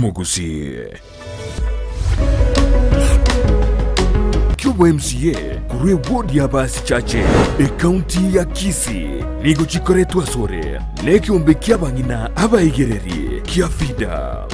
Omogusii. Ki'obo MCA korwa ewodi ya Basichache, ekaunti ya Kisii, nigo chikoretwe asore nekeombe ki'abang'ina abaigereri kia FIDA.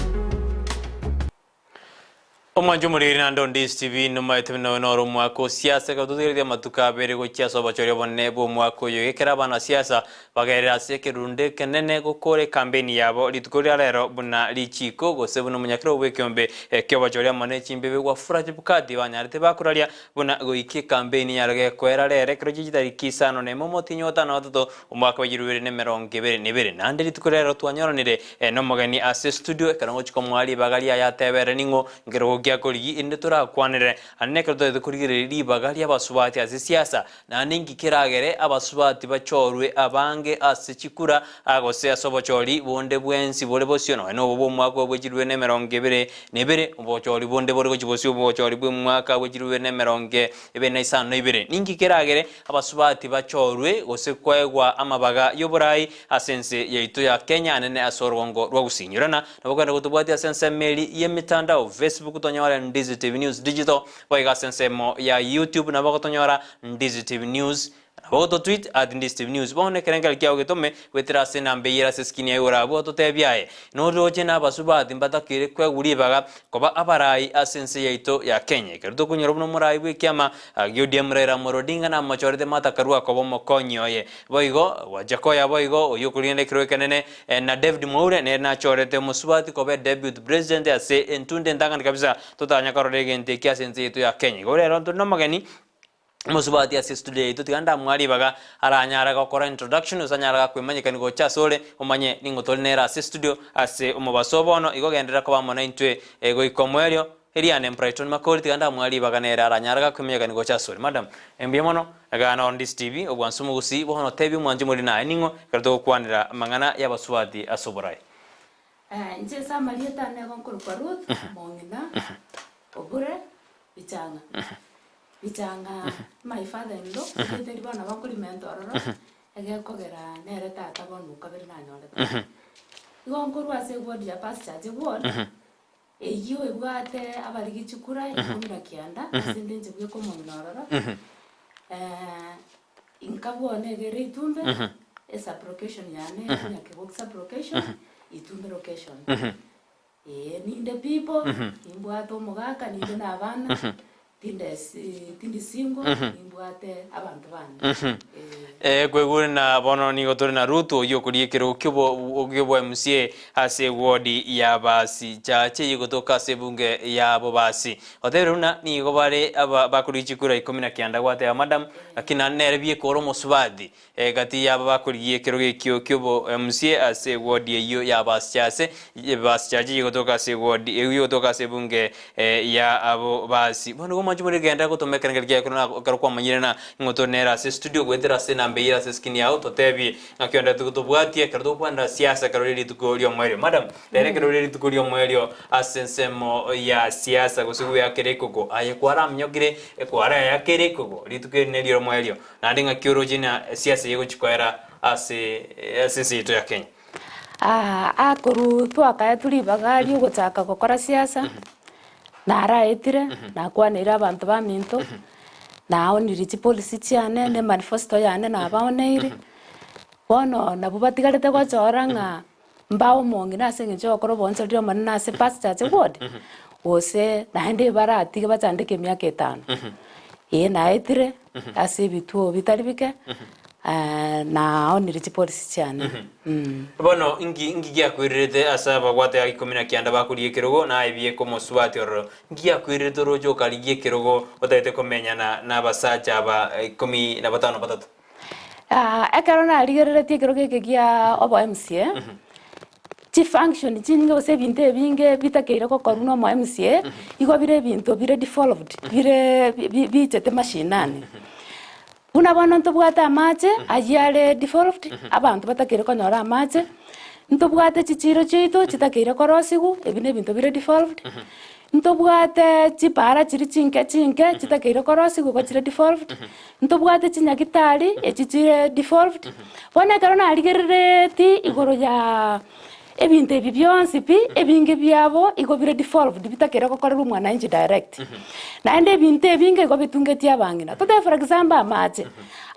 Omwancho omoriri naende onde Stephen nomaete buna oyo noro omwaka o siasa ekero totigeretie amatuko abere gochia ase obochori obonene bw'omwaka oyo iga ekero abanasiasa bagerire ase ekerundu ekenene gokora ekampeni yabo rituko ria rero buna richiko gose buna omonyakerogo bw'ekeombe ki'obochori amo ne chimbibe Wafula Chebukati banyarete bakoraria buna goika ekampeni yaro gekoera rero ekero chie chitariki isano nemo omotienyi o gatano na gatato omwaka bwa 2022 naende rituko ria rero twanyoranire Nomogeni ase estudio ekero ngochia komoa ribaga riaye atebere ning'o nkerogo gia korigi inde torakwanere. Aande nekero totagete korigereria ribaga ri'abasubati ase siasa, naende inki keragere abasubati bachorwe abange ase chikura gose ase obochori bonde bwensi bore bosio nonya nobo bw'omwaka oyo bwe chirube na emerongo ebere na ebere, obochori bonde bore gochia bosio obochori bw'omwaka bwe chirube na emerongo ebere na isano na ibere. Ninki keragere abasubati bachorwe gose koegwa amabaga y'oborai Ase ense yaito ya Kenya anene ase orogongo rwa Gusii. Nyorana nabo okogenda gotobwatia ase ensemo eri y'emitandao, Facebook tonyore Ndizi TV News Digital, boigo ase ensemo ya YouTube nabo ogotonyora Ndizi TV News, nabo ogototweet at Ndizi TV News. Bono ekerengererio kiao getome goetera ase enamba eyio ere ase eskini yaye igoro abwo ototebie aye noroche na abasubati mbatakeire koegwa ribaga koba abarai ase ense yaito ya Kenya. Ekero tokonyora buna omorai bw'ekiama gia ODM Raila Amolo Odinga namochorete Martha Karua koba omokonyi oye. Boigo, gwancha koya boigo oyio okorigena ekerogo ekenene, na David Mwaure nere nachorete omosubati koba edebute president ase entunde entang'ani kabisa totanya korora egento eki ase ense yaito ya Kenya. Igo rero ntore nomogeni omosubati ase estudio yaito tiga ndamoa ribaga aranyare gokora introduction gose anyare gakwemanyekani gocha asore omanye ning'o tore nere ase estudio ase omobaso o bono. Igo genderera koba amo naintwe goika omoerio. Eriane Brighton Makori tiga ndamoa ribaga nere aranyare gakwemanyekani gocha asore. Madam, mbuya mono. Igaa noro Ndisi TV, obwansu omogusii, bono tebia omwanchi omoriri naye ning'o ekero togokwanera amang'ana y'abasubati ase oborai. Inche ase amarieta ane nigo nkorokwa Ruth Mong'ina Obure Bichang'a. Bichang'a my father in law, erieta erio bono nabo nkorimenta ororo, egekogera nere tata bono okabere nanyorete. Igo nkorwa ase eward ya Pastor Church ward, Eyio ebwate abarigi chikura ikomi na kianda, ase ende inche bweka omong'ina ororo, inkabua negere itumbe, esub-location yane ere Nyakegok sub-location, Itumbe location. Ee, ninde people, nimbwate omogaka, ninde na abana. Tindesi tindi single, nimbwate abanto bane. Ee. Ee, kwaigure na bono nigo tore na Ruth oyio okoria ekerogo ki'obo ki'obo MCA ase ewodi ya Basi Chache eyio egotoka ase ebunge ya Bobasi. Otebire buna nigo bare aba bakorigia chikura ikomi na kianda gwateba madam, lakini naende nere bieka ore omosubati Egati y'aba bakorigia ekerogo ekio ki'obomusie ase ewodi eyio y'abasichase, basichache egotoka ase ewodi eyio egotoka ase ebunge ya abo basi. Bono nigo mwanche more genda gotoma ekerengerio kiaye ekero na ekero kwamanyire na ng'o tore nere ase estudio goetera ase enamba eyio ere ase eskrini yao totebie ng'aki onde tobwatie ekero togokwanera siasa ekero rire rituko ri'omoerio. Madam, rero ekero rire rituko ri'omoerio ase ensemo ya siasa gose goeakera ekoko aye kwaraminyokire kwaraeakera ekoko rituko eri nerio ri'omoerio. Naende ng'aki oroche ng'a esiasa eye egochia koera ase ase ense yaito ya Kenya? Aa korwa twakaetwe ribaga riogochaka gokora siasa, naraetire, nakwaneire abanto baminto, naonirie chipolicy chiane na emanifesto yane nabaoneire, bono nabwo batigarete gochora ng'a mbae omong'ina ase eng'encho yogokora oboonchoreria omonene ase pastures ward, gose naende baratige bachandeke emiaka etano. Ee naetire ase ebituo bitari bike, naonire chipolicy chiane. Bono inki inki giakwererete ase abagwate aya ikomi na kianda bakoria ekerogo, na aye bieka omosubati ororo? Inki giakwererete oroche okarigia ekerogo otagete komenyana nabasacha aba ikomi na batano batato? Ekero narigereretie ekerogo eke gia obo MCA, chifunction chinyinge gose ebinto ebinge bitakeire gokorwa na omo MCA, igo bire ebinto bire devolved, bire bi- bichete mashinani. Buna bono ntobwate amache, ayio are devolved, abanto batakeire konyora amache, ntobwate chichiro chiaito chitakeire korosiwu, ebi na ebinto bire devolved, Ntobwate chipaara chiria chinke chinke chitakeire korosigwa igo chire devolved, ntobwate chinyagitari echi chire devolved. Bono ekero narigereretie igoro ya. Ebinto ebi bionsi pi, ebinge biabo igo bire devolved bitakere gokorerwa omwananchi direct. Naende ebinto ebinge igo bitungetie abang'ina. Totebe for example amache,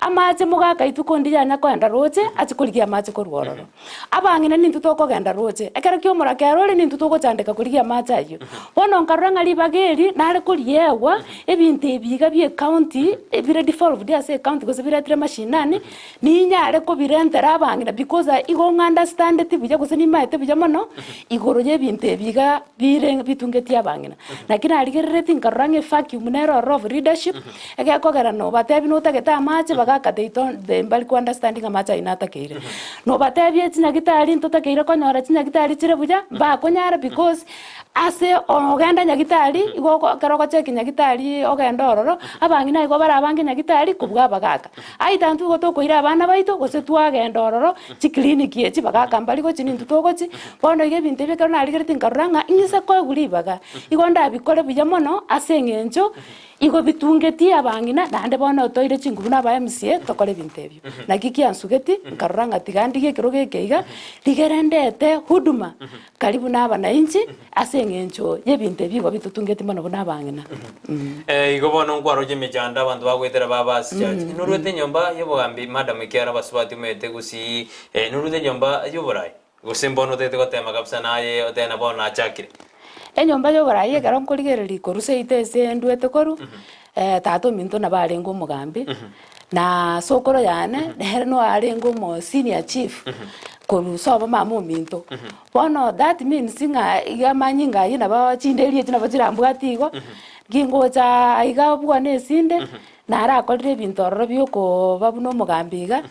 amache mogaka ituko onde yanya koenda roche ache korigia amache korwa ororo. Abang'ina nintwe tokogenda roche, ekero kia omorakera ore nintwe togochandeka korigia amache ayio. Bono nkarora ng'a ribaga eri nare koriegwa, ebinto ebi iga bie ecounty ebire devolved ase ecounty gose biretire mashinani, ninyare kobirentera abang'ina because igo ng'understandeti buya gose nimaete buya mono, igoro y'ebinto ebi iga bire bitungetie abang'ina. Naki narigereretie nkarora ng'a evacuum nere ororo of leadership, egekogera nobatebi notagete amache bagaka they don't they mbari ko understanding amache ayio natakeire. Nobatebie chinyagitari ntotakeire konyora chinyagitari chire buya, mbakonyara because ase ogenda nyagitari igo oko ekero ogocheki nyagitari ogende ororo, abang'ina igo bare abange nyagitari kobua abagaka. Aidha intwe igo tokoira abana baito gose twagenda ororo chiclinic echi bagaka mbari gochi nintwe togochi, bono iga ebinto ebi ekero narigeretie nkarora ng'a ing'ise koegwa ribaga, igo ndabikore buya mono ase eng'encho igo bitungetie abang'ina naende bono toire chinguru na aba MCA tokore ebinto ebio. Naki kiansugeti nkarora ng'a tiga ndigie ekerogo eke iga, rigere ndete huduma karibu na abanainchi ase eng'encho y'ebinto ebi igo bitotungeti mono buna abang'ina. Igo bono nkwaroche emechando abanto bagoetera baba ase church. Norwete enyomba y'obogambi madam ekiagera abasubati omanyete gusii norwete enyomba y'oborai gose mbono otagete gotema kabisa naye otebe na bono nachakire. Enyomba y'oborai ekero nkorigereria korwa seito ase ndwete korwa, tata ominto nabo arenge omogambi, na sokoro yane nere no arenge omo senior chief korwa sobo mama ominto. Bono that means ng'a iga amanyinga aywo nabo chinderi echio nabo chirambwati igo, gingocha iga bwane esinde, narakorire ebinto ororo biokoba buna omogambi iga,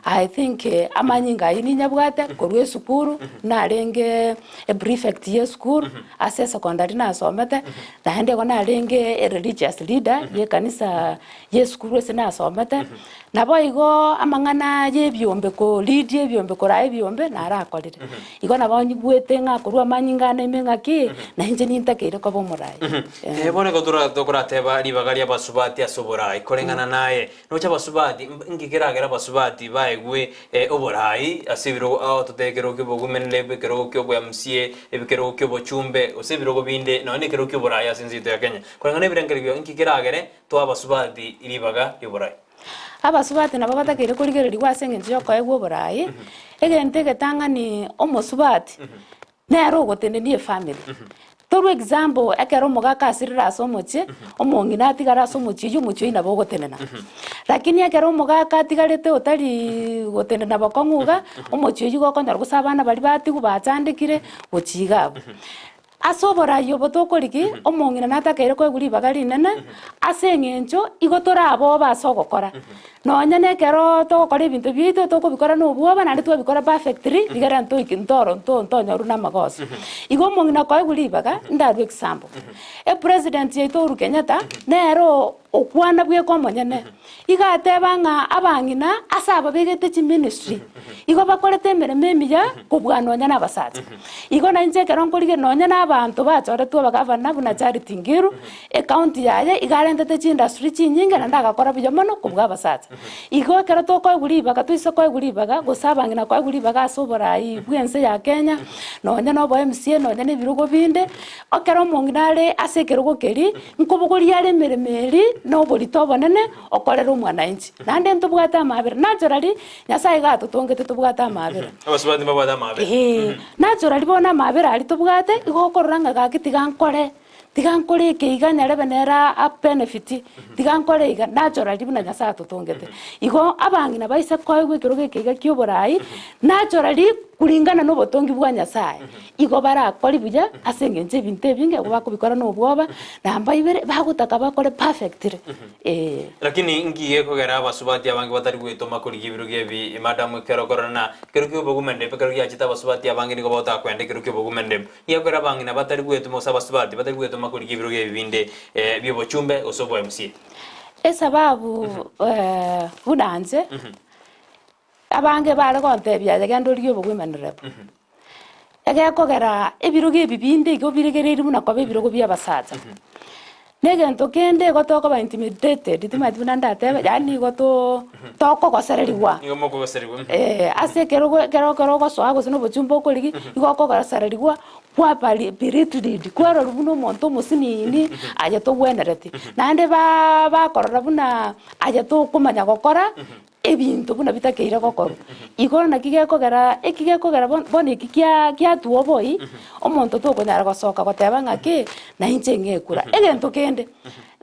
I think amanyinga aywo ninyabwate korwa esukuru, narenge eprefect ya esukuru, ase esecondary nasomete, naende igo narenge ereligious leader ya ekanisa ya esukuru ase nasomete, nabo igo amang'ana ya ebiombe ko lead ebiombe koraa ebiombe narakorire. Igo nabo nyigwete ng'a korwa amanyinga ane ime ng'aki, na inche nintakeire koba omorai. Eh, bono igo tora tokorateba ribaga ri'abasubati ase oborai koreng'ana naye. Noche abasubati, mb inki keragere abasubati baegwe oborai ase ebirogo ao totebe ekerogo kia obogumenere, ekerogo kia obo MCA, ekerogo kia obochumbe, gose ebirogo binde, nonya na ekerogo kia oborai ase ense yaito ya Kenya. Koreng'ana na ebirengererio inki keragere toe abasubati ribaga ri'oborai? Abasubati nabo batakeire korigererigwa ase eng'encho y'okoegwa oborai, egento egetang'ani omosubati nere ogotenenia efamiri. Torwe example ekero omogaka asirire ase omochie, omong'ina atigare ase omochie oywo, omochie oywo nabo ogotenena. Lakini ekero omogaka atigarete otariiii gotenena bokong'u iga, omochie oywo igo okonyora gose abana baria batigwa bachandekire, gochia iga abwo. Ase oborai obo tokorigia, omong'ina natakeire koegwa ribaga rinene, ase eng'encho igo tore aboba ase ogokora. Nonya na ekero togokora ebinto biaito, tokobikora na obwoba naende twabikora perfectly, rigere ntoike ntoro nto ntonyorwe na amagoso. Igo omong'ina koegwa ribaga, ndarue example, epresident yaito Uhuru Kenyatta, nere oo okwana bweka omonyene, iga ateba ng'a abang'ina ase ababegete chiministry, igo bakorete emeremo emiya kobua nonya na abasacha. Igo nainche ekero nkorigereria nonya na abanto bachoretwe abagavana buna Charity Ngilu, ecounty yaye iga arentete chiindustry chinyinge naende agakora buya mono kobua abasacha. Igo ekero tokoegwa ribaga toise koegwa ribaga gose abang'ina koegwa ribaga ase oborai bwa ense ya Kenya, nonya na obo MCA nonya na ebirogo binde, ekero omong'ina are ase ekerogo keria, Nkobogoria are emeremo eria na oborito obonene okorera omwananchi, naende ntobwate amaabera. Naturally, Nyasae iga atotongete tobwate amaabera. Abasubati mbabwate amaabera. Eeh, naturally bono amaabera aria tobwate, igo okorora ng'a gaki tiga nkore, tiga nkore eke iga nyarebe nere a benefit, tiga nkore iga, naturally buna Nyasae atotongete. Igo abang'ina baise koegwa ekerogo eke iga kia oborai, naturally kulingana na obotongi bwa Nyasae, Igo barakore buya ase engencho y'ebinto ebinge igo bakobikora nobwoba, namba ibere, bagotaka bakore perfectly, eh. Lakini inki gekogera abasubati abange batari gwetoma korigia ebirogo ebi, madam ekero okorora na ekero kia obogumendebu ekero giachete abasubati abange nigo bagotaka koenda ekero kia obogumendebu. Nigo gekogera abang'ina batari gwetoma gose abasubati batari gwetoma korigia ebirogo ebi binde biobochumbe gose obo MCA. Esababu buna inche, abange bare gontebia aye genda origie obogumenderebu. Egekogera ebirogo ebi binde igo biregereiri buna koba ebirogo bi'abasacha. Na egento kende igo tokoba intimidated, timanyeti buna ndatebe, yaani igo to tokogosererigwa. Nigo mokogoserigwa. Eh, ase ekerogo ekero ekero ogosoa gose na obochumba okorigi, igo okogosererigwa kwabari belittled, kwarorwa buna omonto omosinini aye togwenereti. Naende ba bakorora buna aye tokomanya gokora ebinto buna bitakeire gokorwa. Igo naki gekogera eki gekogera bono bono eki kia giatua oboi, omonto tokonyara gosoka goteba ng'aki, nainche ng'e ekura. Egento kende,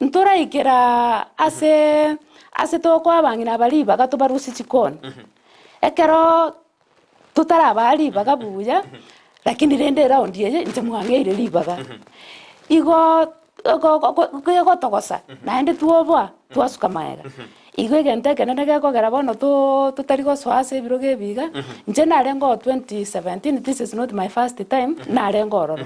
ntoraikera ase ase tokoa abang'ina aba ribaga tobarusie chikoni, ekero totarabaa ribaga buya, lakini rende eround eye inche mwang'eire ribaga. Igo gegotogosa naende twoboa twasuka magega. Igo egento ekenene gekogera bono totari gosoa ase ebirogo ebi iga, inche narenge oo 2017 this is not my first time, narenge ororo.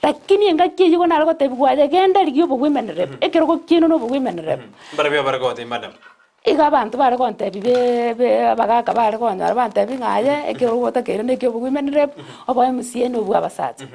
Lakini engaki eywo igo nare gotebiwa aye genda rigia obo women rep, ekerogo kiaino na obo women rep. Mbarabio bare gotebia madam. Igo abanto bare gontebia be be abagaka bare konyora bantebia ng'a aye ekerogo otakeire na ekio women rep, obo MCA na obwa abasacha.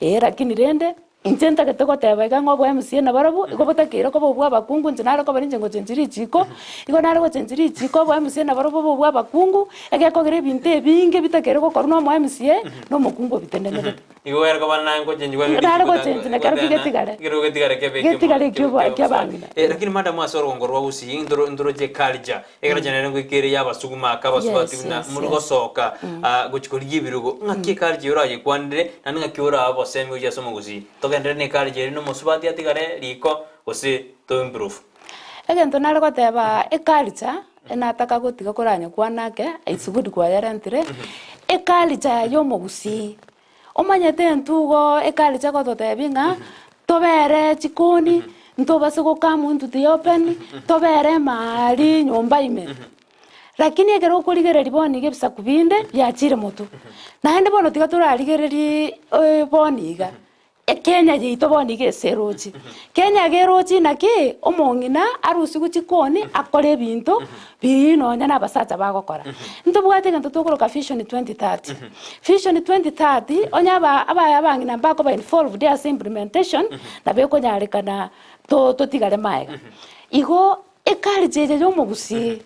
Ee lakini rende, inche ntagete goteba iga ng'a obo MCA nabarobwo, igo botakeire koba obwa abakungu inche nare koba ninche ngochenchia richiko, igo nare gochenchia richiko obo MCA nabarobwo bobe obwa abakungu, egekogera ebinto ebinge bitakeire gokorwa na omo MCA, na omokungu obitenenerete. Igo ere koba naye ngochenchigwa Nare gochenchia na kero getigare. Ekero getigare kebe Getigare ekio ki'abang'ina. Lakini madam ase orogongo rwa Gusii ntoro ntoroche culture ekero chenere ngoika ere y'abasuguma aka abasubati Yes, buna yes, muri yes. gosoka gochia korigia ebirogo ng'aki eculture eyio orayekwanere naende ng'aki orabe obosemi gochia ase omogusii togenderere na eculture ere na omosubati atigare riko gose to improve. Egento nare goteba eculture enataka gotiga koranyekwane ake it's good kwayerentire, eculture ya omogusii. Omanyete entugo ekaricha gototebia ng'a tobere chikoni, ntobase gokama into the open, tobere maari nyomba ime. Lakini ekero okorigereria bono iga ebisaku binde biachire motwe. Naende bono tiga torarigererie bono iga, Ekenya yaito bono iga ase eroche. Kenya iga eroche naki, omong'ina arusigwe chikoni akore ebinto biria nonya na abasacha bagokora. Ntobwate egento tokoroka vision 2030. Vision 2030 onye aba aba abang'ina mbakoba involved ase implementation, nabo ekonyarekana to totigare maega. Igo eculture eye ya omogusii.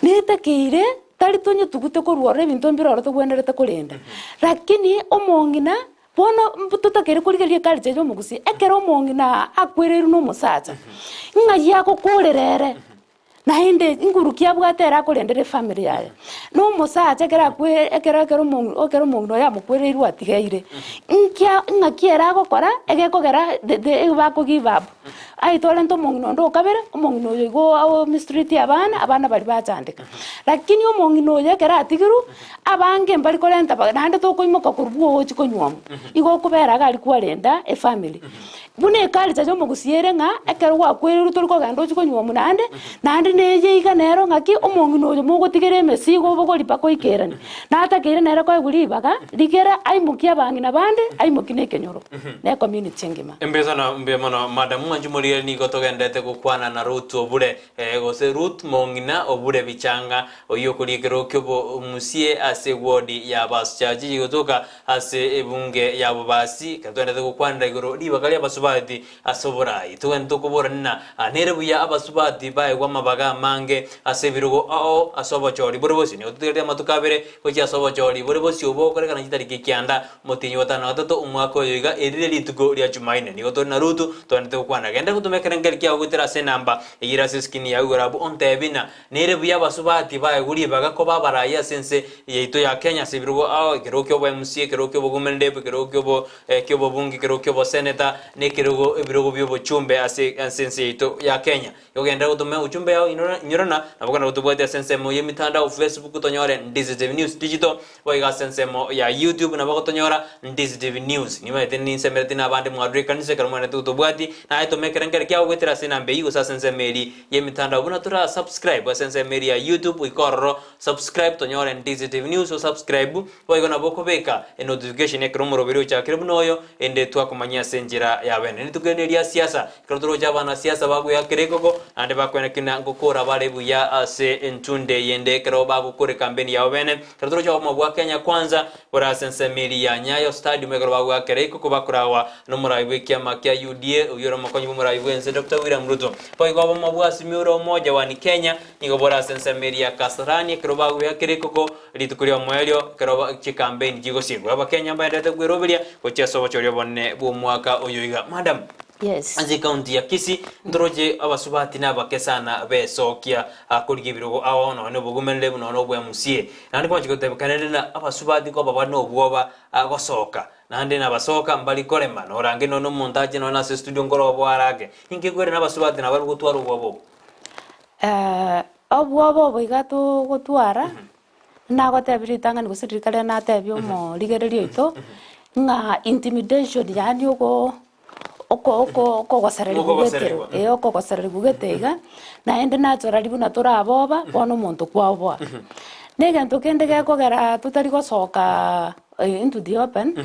Netakeire tari tonyetugute korwa ororo ebinto mbire ororo togwenerete korenda, lakini omong'ina bono totakeire korigereria eculture ya omogusii, ekero omong'ina akwereirwe na omosacha, ng'ai agokorera ere, naende nguru ki abwate ere akorendera efamiri yaye. Na omosacha ekero akwe ekero ekero omong'ina ekero omong'ina oye amokwereirwe atigaire, nkia ng'aki ere agokora egekogera the the bako give up. Aye torente omong'ina onde o kabere, omong'ina oyo igo omistreatie abana, abana baria bachandeka. Lakini omong'ina oyo ekero atigirwe, abange mbari korenta ba naende tokoimoka korwa bwogo ochia konyuomwa, igo okobera iga aria kwarenda efamiri. Buna eculture ya omogusii ere ng'a, ekero gwakwereirwe tori kogenda ochie konyuomwa naende, naende na eye iga nero ng'aki, omong'ina oyo mogotigera emesigo obogori mpaka oikeranie. Natakeire nere koegwa ribaga, rigere aimokie abang'ina bande, aimokie na ekenyoro, na ecommunity engima. Embesano mbuya mono madam mwanchi morire nigo togenderete gokwana na Ruth Obure gose Ruth Mong'ina Obure Bichanga oyio okoria ekerogo ki'obomusie ase eward ya Basuchachi gotoka ase ebunge ya Bobasi ekero togenderete gokwanera igoro ribaga ri'abasubati ase oborai togende tokoborani na nere buya abasubati baegwe amabaga amange ase ebirogo ao ase obochori bore bosio nigo totigarete amatuko abere gochia ase obochori bore bosio bokorekana chitariki ekianda Omotienyi o gatano na gatato omwaka oyo iga, eri rire rituko ria Jumaine. Nigo tore na Rutu, togenderete gokwana. Genda gotoma ekerengerio kiao goetera ase enamba eyio ere ase eskrini yao igoro abwo, ontebi ng'a nere buya abasubati baegwe ribaga koba abarai ase ense yaito ya Kenya ase ebirogo ao, ekerogo ki'obo MC, ekerogo ki'obogomendebu, ekerogo ki'obo ki'obobunge, ekerogo ki'oboseneta, na ekerogo ebirogo bi'obochumbe ase ase ense yaito ya Kenya. Ogenderere gotoma ujumbe yao inyorana, nabo kogenda gotobwatia ase ensemo y'emitandao Facebook tonyore Ndizi TV News Digital, boigo ase ensemo ya YouTube nabo gotonyora Ndizi TV News. Nimaete ninsemeretie na abande mwarure ekanisa ekero mwanete gotobwati, naye toma ekerengerio kiao goetera ase enamba eyio gose ase ensemo eria y'emitandao buna tora subscribe ase ensemo eria ya YouTube goika ororo subscribe tonyore Ndizi TV News o subscribe boigo nabo okobeka enotification ekero omoroberi ochakire buna oyo ende twakomanyia ase enchera ya. ya bene. Rituko eri neria siasa, ekero toroche abanasiasa bagoeakera ekoko, naende bakoeneki ng'a ngokora bare buya ase entunde eyende ekero bagokora ekampeni yabo bene. Ekero toroche obomo bwa Kenya Kwanza bore ase ensemo eria ya Nyayo Stadium ekero bagoakera ekoko bakorawa nomorai bw'ekiama kia UDA oyio ore omokonyi bw'omorai bw'ense Doctor William Ruto. Boigo obomo bwa Azimio la Umoja One Kenya nigo bore ase ensemo eria ya Kasarani ekero bagoeakera ekoko Rituko ri'omoerio ekero chikampeini chigosiegwa, Abakenya mbaenderete kweroberia gochia ase obochori obonene bw'omwaka oyo iga. Madam, Yes. ase ekaunti ya Kisii ntoroche abasubati nabake sana besokia korigia ebirogo ao nonya na obogomenere nonya na obwa MCA. Naende kwachia gotebekana rende na abasubati nkoba bare nobwoba gosoka, naende nabasoka mbari korema norange nonya na omonto ache nonya ase estudio nkore oboare ake. Ninki ekwere na abasubati nabo bari gotwara obwoba obo? Obwoba obo iga togotwara, nagotebia ritang'ani gose ririka riria natebia omorigereria oito, ng'a intimidation yaani ogo oko oko okogosererigwa gete Okogosererigwa. eh okogosererigwa gete iga, naende naturally buna toraboba, bono omonto kwaoboa. Na egento kende gekogera totari gosoka into the open,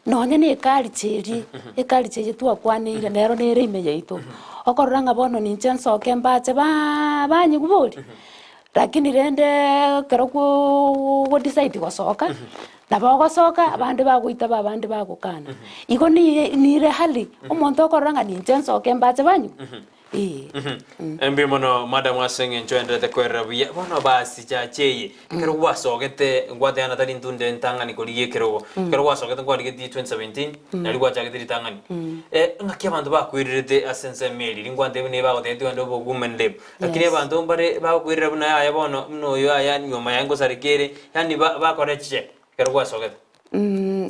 nonye na eculture eria, eculture eye twakwaneire nero nere ime yaito. Okorora ng'a bono ninche nsoke mbache baa banyigwe bori, lakini rende ekero kwo godecide gosoka, nabo ogosoka abande bagoitaba abande bagokana. Igo niye nire hali, omonto okorora ng'a ninche nsoke mbache banyigwe, eh. Mbuya mono madam ase eng'encho oenderete kwerera buya. Bono basi chache eye, ekero gwasogete ngwateba tari ntunde ntang'ani korigia ekerogo, ekero gwasogete nkwarigetie 2017 nari gwachagete ritang'ani. Ng'aki abanto bakwererete ase ensemo eri? Ringwantebia buna bagotebetie ogende obe woman rep. Lakini Yes. abanto mbare bagokwerera buna yaya bono buna oyo yaya nyuma yaye ngosareka ere, yaani ba bakore chiche ekero gwasogete.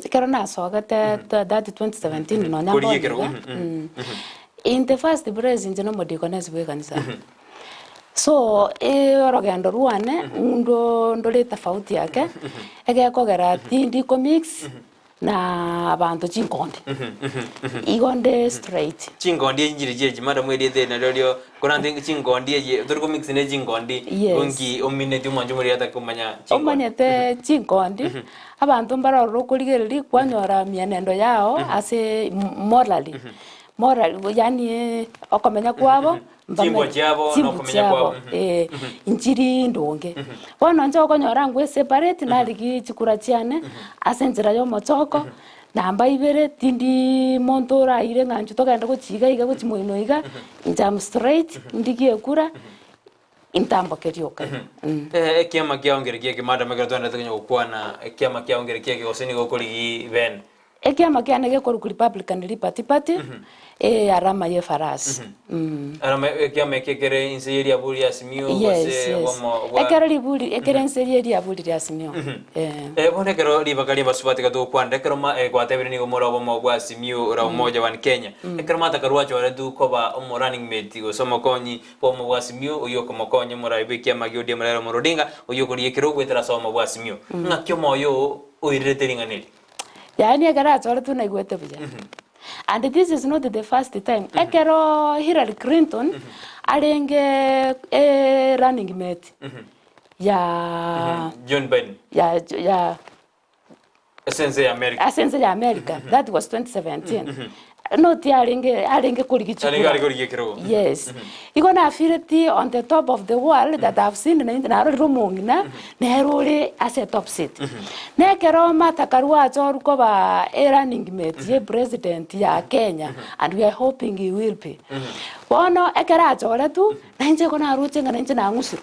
Ekero nasogete that 2017 nonya Korigia mbono ekerogo, iga, in the first place inche na omodiakonesi bwa ekanisa. So orogendo rwane ndo ndore etofauti ake, egekogera tindi komix na abanto chinkondi, igo nde straight. Chinkondi echi nchire chiachi madam erieta eri nario rio korante chinkondi eye tori komix ne chinkondi Yes. nki omineti omwancho omoria atake komanya chinkondi. Omanyete chinkondi, abanto mbare ororo okorigereria kwanyora mienendo yao ase morally, morally yaani okomenya kwabo Chimbwa chiabo na Chimbu okomenya chiabo, kwabo. eh, inchiri ndonge. Bono inche okonyora ngwe separate narigie chikura chiane, ase enchera ya omochoko, namba ibere tindi monto oraire ng'a inchu togende gochia iga iga gochia moino iga, inche am straight, ndigie ekura, intamboke rioka igo. Ekiama kiao nkere kieke madam ekero twaendete konya gokwana, ekiama kiao nkere kieke gose nigo okorigia bene? Ekiama kiane gekorokwa Republican Liberty Party, earama y'efarasi. Arama ekiama eke kere inse ye riaburi ria Simiyu Yes, gose yes. bw'omo bwa Ekero riburi ekere inse ye riaburi ria Simiyu. Eh. Eh, bono ekero ribaga ri'abasubati gatogokwanera ekero ma eh, gwatebire nigo more obomo bwa Simiyu ora Umoja One Kenya. Ekero Martha achoretwe koba omo running mate gose omokonyi bw'obomo bwa Simiyu oyio okomokonya omorai bw'ekiama gia ODM Raila Amolo Odinga oyio okorigia ekerogo goetera ase obomo bwa Simiyu. Ng'aki omoyo oo oirerete ring'ana eri? Yaani ekero achoretwe naigwete buya. And this is not the first time. Ekero Hillary Clinton arenge eh, running mate ya John Biden ya ya ase ense ya America. ase ense ya America that was 2017 not arenge arenge korigia Arenge are chikura korigia ekerogo. yes igo nafeeleti on the top of the world that I've seen naende narorire omong'ina nere ore ase top seat. Na ekero Martha Karua achorwa koba e running mate ye president ya Kenya and we are hoping he will be. Bono ekero achoretwe, nainche igo naroche ng'a nainche nang'usirwe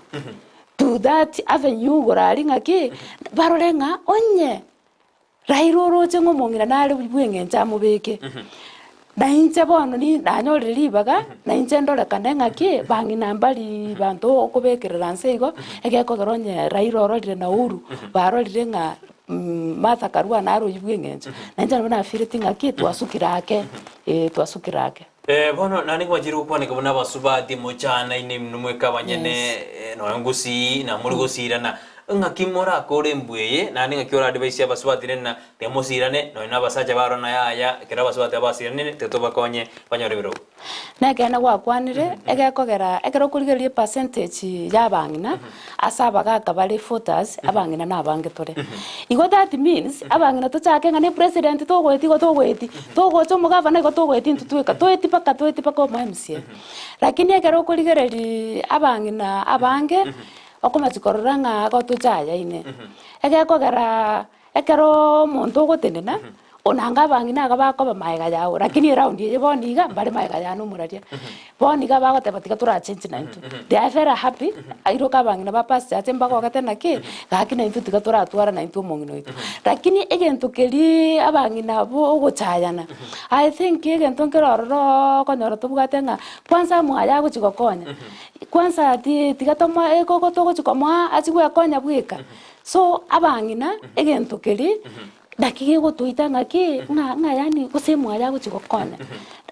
to that avenue igoro aria ng'aki, barore ng'a onye Raila oroche ng'a omong'ina nare bw'eng'encho amobeke, na inche bono ni nanyorire ribaga, na inche ndorekane ng'aki, bang'ina mbari banto okobekerera nse igo, egekogera onye Raila ororire na Uhuru, barorire ng'a Martha Karua nare oywo bw'eng'encho, na inche nabo nafeeleti ng'aki twasukire ake, eh twasukire ake. Bono naende nkwachire gokwaneka buna abasubati mochanaine inwe mweka abanyene, nonya ngosii, na more gosiirana. Ng'aki morakore embwa eye, naende ng'aki oradivise abasubati rende na tiga mosirane, nonya na abasacha barore na yaya, ekero abasubati aba basiranire, tiga tobakonye banyore ebirogo. Nekeene gwakwanire, egekogera ekero okorigereria epercentage ya abang'ina ase abagaka bare voters, abang'ina na abange tore. Igo that means, abang'ina tochake ng'a ne president togoetia igo togoetia, togocha omogavana igo togoetia intwe tweka, toetie mpaka toetie mpaka omo MCA. Lakini ekero okorigereria abang'ina abange, Okomochia korora ng'a agotocha ayaine. Egekogera ekero omonto ogotenena, onanga abang'ina iga bakoba maega yao, lakini eround eye bono iga mbare maega yane omoraria. Bono iga bagoteba tiga torachenchi naintwe. They are very happy, airoke abang'ina ba pastor ache mbagogete naki, gaki naintwe tiga toratwara naintwe omong'ina oito. Lakini egento keria abang'ina bo ogochayana, I think egento nkere ororo okonyora tobwate ng'a kwanza mwaye agochi gokonya. Kwanza ti tiga tomoe ekoko togochi komoa achie gwekonya bweka. So abang'ina egento keria naki gegotoita ng'aki ng'a ng'a yaani gose mwaye agochi gokonya,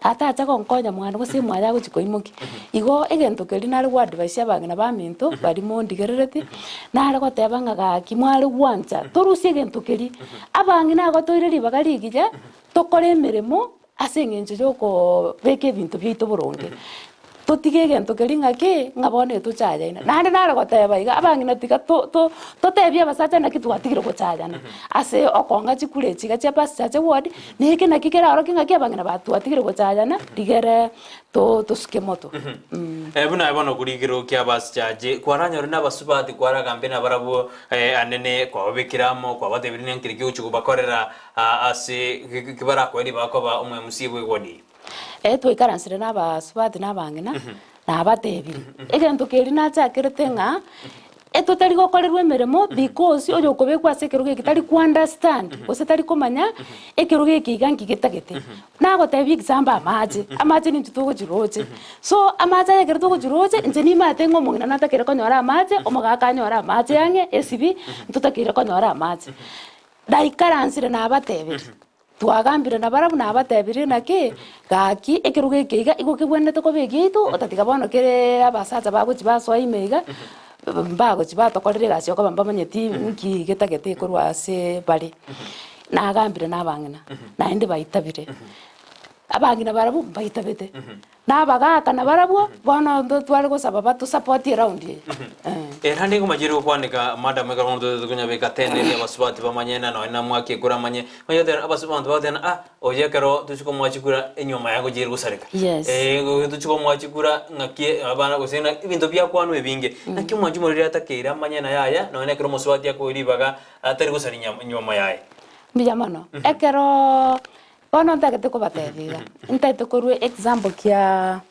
atacha gonkonya mwane gose mwaye agochi koimokia. Igo egento keria nare go advise abang'ina baminto baria mondigerereti, nare goteba ng'a gaki mware gwancha torusie egento keria, abang'ina igo toire ribaga rigiya tokore emeremo Ase engencho y'okobeka ebinto biaito boronge, totige egento keria ng'aki, ng'a bono etochayaine. Naende nare goteba iga, abang'ina tiga to- to totebie abasacha naki twatigire gochayana, ase okong'a chikura echi iga chia past chache ward, na eke naki keraorokie ng'aki abang'ina ba twatigire gochayana, rigere to tosuke moto. Buna aye bono korikire kia abasichache, kwaranyore nabasubati kwaragambe nabarabwo anene, kwababekire amo, kwabatebirie neng'keri ki ogochia kobakorera Ase ki barakoe ribaga koba omo-MC bw'egwadi? Ee, twaikaransire nabasubati na abang'ina, nabatebirie, egento keria nachakerete ng'a etotari gokorerwa emeremo because oyo okobekwa ase ekerogo eke tari ko understand gose tari komanya ekerogo eke iga nki getagete. Nagotebia example amache, amache nintwe togochia roche, so amache aya ekero togochia roche, inche nimanyete ng'a omong'ina natakeire konyora amache, omogaka anyore amache ang'e esibi, ntotakeire konyora amache. Naikaransire nabatebirie, twagambire nabarabwo nabatebirie naki, gaki ekerogo eke iga igo kebwenerete koba egiaito, otatiga bono kere abasacha bagochia basoa ime iga, mbagochia batokorera egasi okoba mbamanyeti nki getagete korwa ase bare. Nagambire na abang'ina, naende baitabire, abang'ina barabwo mbaitabete. Na abagaaka nabarabwo bono ntotware gosaba batosapotie eround eye. Eh. Naende ngomachire gokwaneka madam ekero bono totagete konyabeka tene eria abasubati bamanye na nonya na mwaki ekura amanye manye goteba abasu abanto bagoteba ah oyo ekero tochi komoa chikura enyuoma yaye ngochia ere gosareka Yes. eh tochi komoa chikura ng'aki abana gose ng'a ebinto biakwanwa ebinge naki omwanchi omoriri atakeire amanye na yaya nonya na ekero omosubati akoe ribaga atari gosaria enyuomo yaye. Mbuya mono. Ekeroo Bono ntagete kobatebia iga, ntagete korwa example kia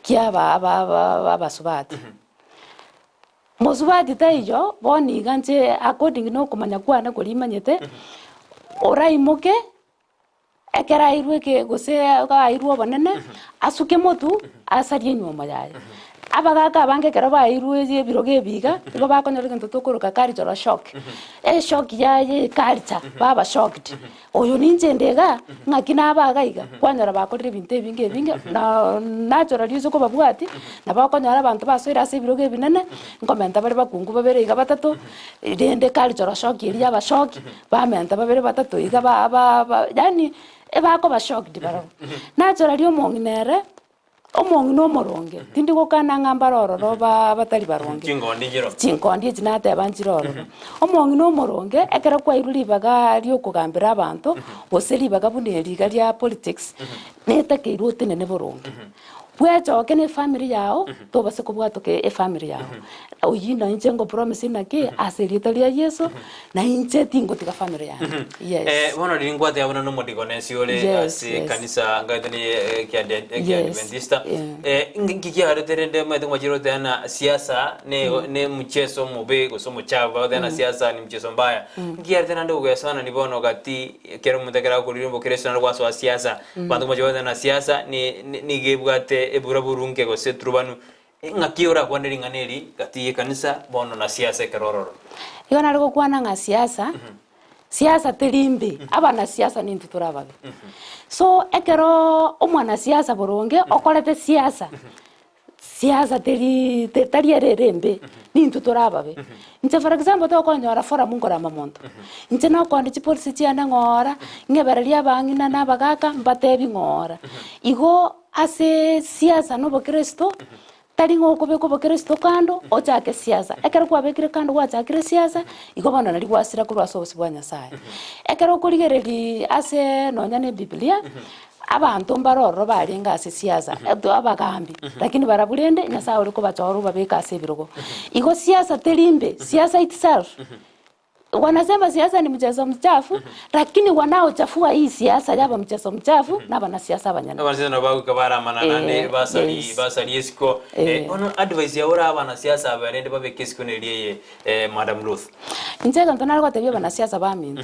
kia aba aba aba abasubati. Mosubati taiyo bono iga inche according na okomanya kwane koria imanyete, oraimoke ekero airwe eke gose airwe obonene, asuke motwe asarie enywomo yaye. Abagaka abange ekero baeirwe ebirogo ebi iga, nigo bakonyora egento tokoroka cultural shock, eshock yaye eculture, baba shocked. Oyo ninche inde igaa, ng'aki nabe iga iga, kwanyora bakorire ebinto ebinge ebinge, na naturally ase okobabwati, nabo okonyora abanto basoire ase ebirogo ebinene, nkomenta bare bakungu babere iga batato, rende cultural shock eria yabashoki, bamenta babere batato iga ba ba ba yaani ebakoba shocked barabwo. Naturally omong'ina ere. Omong'ina omoronge, tindi gokana ng'a mbare ororo batari baronge. Chingondi nchiro. Chingondi echi nateba nchire ororo. Omong'ina omoronge, ekero kwairwe ribaga riokogambera abanto, gose ribaga buna eri iga ria politics, netakeirwe otenene boronge. Bwechoke na efamiri yago, tobase kobwatoka efamiri yago. Oyio na inche ngo promise naki, ase erieta ria Yeso, na inche tingotiga family yane. Yes. Eh, bono riria nkwateba buna nomodikonesi ore Yes, ase yes. ekanisa ngaete ni Yes, ekiadventista yeah. Eh, nki kiarete rende omanyete ngwachire goteba na siasa ne ne mchezo omobe gose omochafu bagoteba na siasa ni mchezo mbaya nki kiarete naende gogesoanani bono gati ekero omonto ekero agokorire obokristo naende gwasoa siasa abanto ngwachire goteba na siasa ni nigo ebwate eburaburunke gose eturubanu Ng'aki orakwane ring'ana eri gati y'ekanisa bono na siasa ekero ororo? Igo nare gokwana ng'a siasa, siasa teri mbe, abanasiasa nintwe tore ababe. So ekero omwanasiasa boronge okorete siasa, siasa. Siasa teri te tari ere ere embe, nintwe tore ababe. Inche for example tokonyora forum nkorama monto, inche nokonde chipolicy chiane ng'oora, ng'ebererie abang'ina na abagaka mbatebi ng'oora. Igo ase siasa na obokristo, tari ng'a okobeka obokristo kando ochake siasa. Ekero kwabekire kando gwachakire siasa, igo bono nari gwasira korwa ase obosio bwa Nyasaye. Ekero okorigereria ase nonya na ebibilia, Abanto mbare ororo barenge ase siasa, abagambi, lakini barabwo rende Nyasae ore kobachora obabeke ase ebirogo. Igo siasa teri mbe, siasa itself, wanasema siasa ni mchezo mchafu, lakini wanaochafua hii siasa yaba mchezo mchafu na abanasiasa abanyene. Abanasiasa nabo bagoika baramana naende Eh, basari yes. basari esiko. Eh. Eh, bono advice yago ore abanasiasa aba rende babeke esiko neria eye eh, Madam Ruth. Inche egento nare gotebia abanasiasa baminto,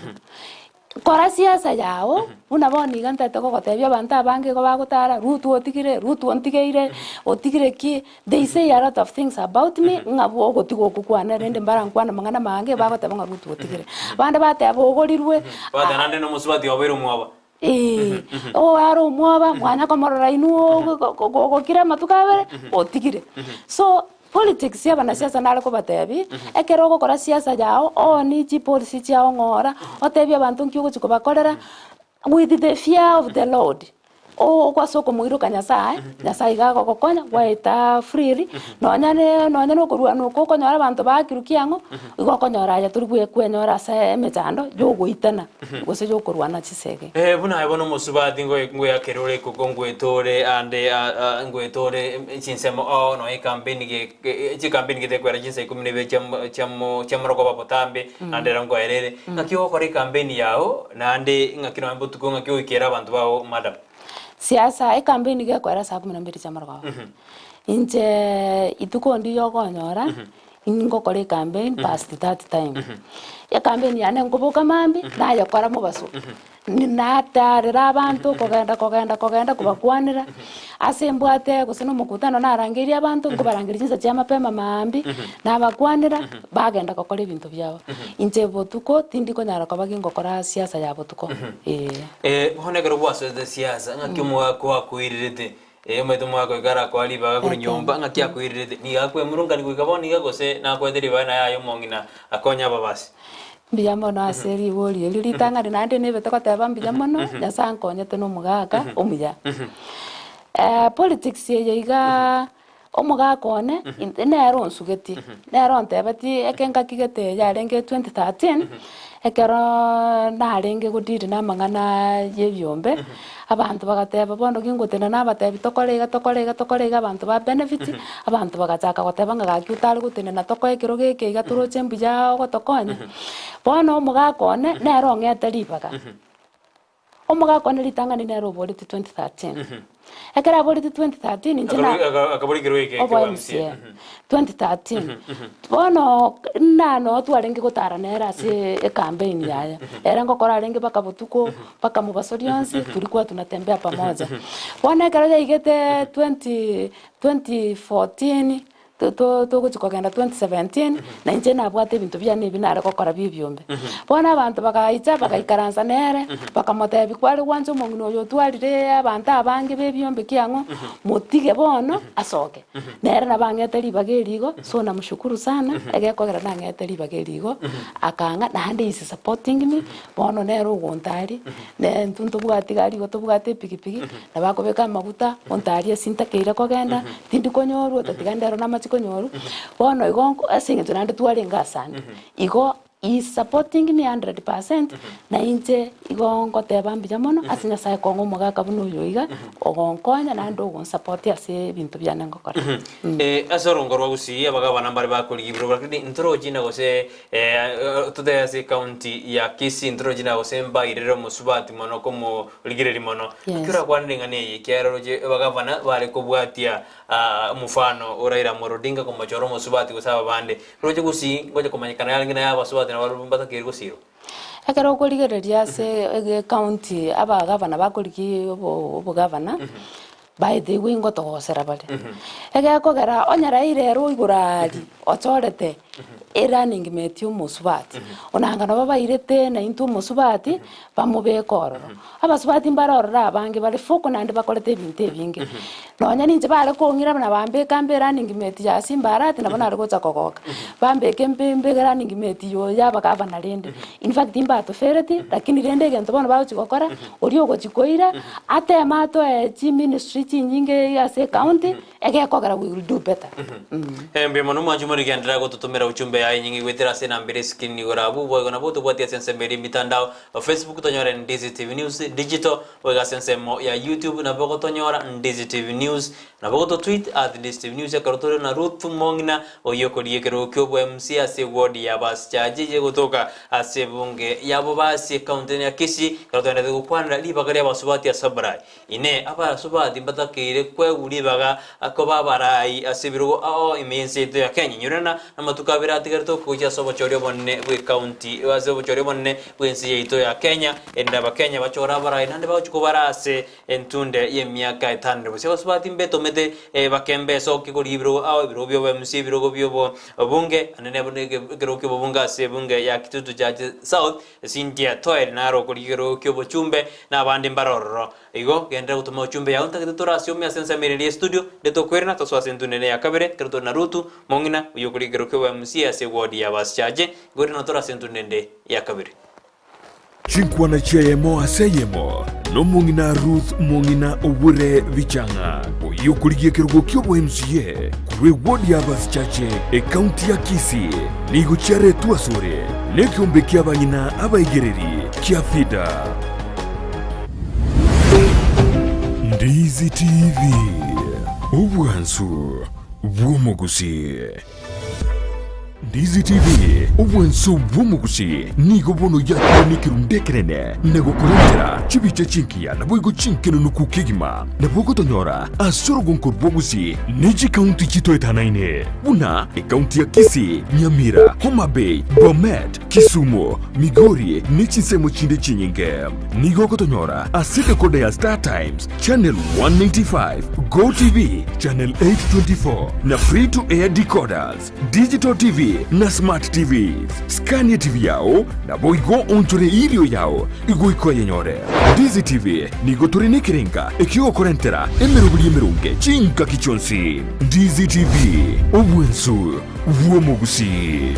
Kora siasa yao, buna bono iga ntaete gogotebia abanto abange igo bagotara, Ruth otigire, Ruth ontigeire, otigire ki, they say a lot of things about me, ng'a bo ogotiga okwo kwane rende mbarankwane amang'ana amange bagoteba ng'a Ruth otigire. Abande bateba ogorirwe, Bateba naende nomosubati obeire omwoba. Eeh, oo are omwoba, mwanya komorora inwe ogokire amatuko abere, otigire. So, Politics ya abanasiasa nare kobatebia, ekero ogokora siasa yao, ooni chipolicy chiao ng'ora, otebie abanto nki ogochia kobakorera, with the fear of the Lord, ase okomoiroka Nyasaye, Nyasaye iga agogokonya gwaeta freely, nonya ne nonya na okorwana oko okonyora abanto baakirwe kiang'o, igo okonyora aye tori bwe kwenyora ase emechando ya ogoitana, gose ya okorwana chisegi. Eh, buna aye bono omosubati ngoe ngoyakere ore ekoko ngoetore ande a- a ngoetore chinsemo oo nonya ekampeni ge ge chikampeni gete kwera chinsa ikomi na ibere chia chia chia morogoba botambe naende ero nkoerere. Ng'aki ogokora ekampeni yago naende ng'aki nonya botuko ng'aki ogoikera abanto bago madam? Siasa, ekampeni gekoera saa kumi na mbili chia morogoba. Inche ituko ndiyo okonyora. Ngokora ecampaign past that time. Ecampaign yane nkoboka mambia, nayekora mobaso, natarera abanto kogenda kogenda kogenda kobakwanera, ase mbwate gose na omokutano narangeirie abanto, nkobarangeria chinsa chia mapema maambia, nabakwanera, bagenda gokora ebinto biabo. Inche botuko tindi konyara koba gingokora siasa ya botuko, eh. Bono ekero gwasoete siasa, ng'aki omogaka oakoirerete Ee, omanyete omogaka oika arakoa ribaga korwa nyomba, ng'aki akoirerete? Nigo akwemurungania goika bono iga, gose nakoete ribaga naye aye omong'ina akonye ababasi? Mbuya mono ase ribori erio ritang'ani naende nebete goteba mbuya mono, Nyasae ankonyete na omogaka omuya. Politics eye igaa omogaka one inte nere onsugetie, nere ontebetie eke ngaki gete yarenge 2013, Ekero narenge godili namang'ana y'ebiombe, abanto bagateba bono gingotenda nabatebi tokore iga tokore iga tokore iga abanto ba benefit, abanto bagachaka goteba ng'a gaki otare gotenena tokoe ekerogo eke iga toroche mbuya ogotokonya. Bono omogaka one nere ong'ete ribaga. Omogaka one ritang'ani nere oboretie 2013. Ekero aboreti 2013 inche na Akabori kerwe eke obo eke MCA 2013 bono na noo twarenge gotara nere ase ecampaign yaye ere ngokora arenge mpaka botuko mpaka mobaso rionsi tulikuwa tunatembea pamoja bono ekero yaigete 20 2014 Togochia kogenda 2017, na inche nabwate ebinto biane ebi nare gokora bia ebiombe. Bono abanto bagaicha bagaikaransa nere, bakamotebia kware gwancha omong'ina oyo otwarire abanto abange ba ebiombe kiang'o, motige bono asoke. Nere nabo ang'ete ribaga eri igo, so namshukuru sana, egekogera nang'ete ribaga eri igo, akang'a naende he is supporting me, bono nere ogontaria, ne intwe ntobwati gari igo tobwate epikipiki, Nabo akobeka amaguta, ontarie ase ntakeire kogenda, tindi konyorwa, otatiga ndero namache konyorwa, bono igo nko ase eng'encho naende twarenge asande. Igo he is supporting me hundred percent, na inche igo ngoteba mbuya mono ase Nyasaye kong'a omogaka buna oyo iga, ogonkonya naende ogonsupport ase ebinto biane ngokora. Ase orongo rwa Gusii abagabana mbare bakorigia lakini ntorochi na gose Totebe ase ecounty ya Kisii ntorochi na gose mbairere omosubati mono komorigereria mono. Yes. Naki orakwanere ing'ana eye ekiagera oroche abagavana bare kobwatia omofano o Raila Amolo Odinga komochora omosubati gose ababande. Roche Gusii ngocha komanyekana yarenge naye abasubati nabo mbatakeire gosirwa. Ekero okorigereria ase ecounty abagavana bakorigia obogavana, by the way ngotogosera bare. Egekogera onye Raila ere oigoro aaria. ochorete e running mate omosubati, onanga nabo bairete naintwe omosubati bamobeke ororo. Abasubati mbare ororo abange bare foko naende bakorete ebinto ebinge. Nonya ninche bare kong'ira buna bambeka mbe running mate ya Simba Arati nabo nare gocha kogoka. Bambeke mbe mbe running mate ya oyo abagavana rende. In fact mbatofereti, lakini rende egento bono bagochi gokora, oria ogochi koira, ateme atoe chiministry chinyinge ase ecounty, egekogera we will do better. Mbuya mono mwanche morigenderera gototomera uchumbe yaye enyinge goetera ase enamba ere escreen igoro abwo boigo nabo tobwati ase ensemo ere emitandao Facebook tonyore Ndizi TV News Digital boigo ase ensemo ya YouTube nabo gotonyora Ndizi TV News nabo goto tweet at Ndizi TV News ekero tore na Ruth Mong'ina oyio okorigia ekerogo kia obwa MC ase eward ya Basichaji eye gotoka ase ebunge ya Bobasi ecounty ya Kisii ekero togenderete gokwanera ribaga ria abasubati ase oborai. Inee! Abasubati mbatakeire kwegwa ribaga koba abarai ase ebirogo ao ime y'ense yaito ya Kenya? Inyorana namatuko abere atigarete okogochia ase obochori obonene bw'ecounty ase obochori obonene bw'ense yaito ya Kenya, erinde Abakenya bachore abarai naende bagochia kobara ase entunde y'emiaka etano. Gose abasubati mbetomete bakembe esoki korigia ebirogo ao, ebirogo bi'oboMCA, ebirogo bi'obobunge, naende ekerogo ki'obobunge ase ebunge ya Kitutu Chache South, Cynthia Toel naro okorigia ekerogo ki'obochumbe, na abande mbare ororo. Igo, genderera gotoma ochumbe yao ntagete torasiome ase ensemo ere eria y'estudio, inde tokwerana tosoe ase entundu ere ya kabere, ekero tore na Rutu, mong'ina, oyio okorigia ekerogo ki'oboMCA ase eward ya Basichache, igo rende notore ase entundu ende ya kabere. Chinkwana chi'eyemo ase eyemo nomong'ina Ruth mong'ina Obure Bichang'a, oyio okorigia ekerogo ki'oboMCA korwa eward ya Basichache, ekaunti ya Kisii. Nigo chiaretwe asore nekeombe ki'abang'ina abaigereri kia Fida. Ndizi TV, obwansu bw'omogusii. Ndizi TV, obwansu bw'omogusii nigo bono yakire nekerundu ekenene na gokorentera chibicha chingiya naboigo chinkenunuku kegima. Nabo ogotonyora ase orogonko rw'Ogusii ne chikaunti chitoetanaine buna ekaunti ya Kisii, Nyamira, Homa Bay, Bomet, Kisumu, Migori ne chinsemo chinde chinyinge. Nigo ogotonyora ase decoder ya Star Times, Channel 195, Go TV, Channel 824 na Free to Air decoders, Digital TV na Smart TVs. Scania TV yao naboigo onchore irio yao igoika oyenyore. Ndizi TV nigo tore nekerenga ekiogokorentera emeroberi emeronge chingaki chionsi. Ndizi TV, obwensu bw'omogusii.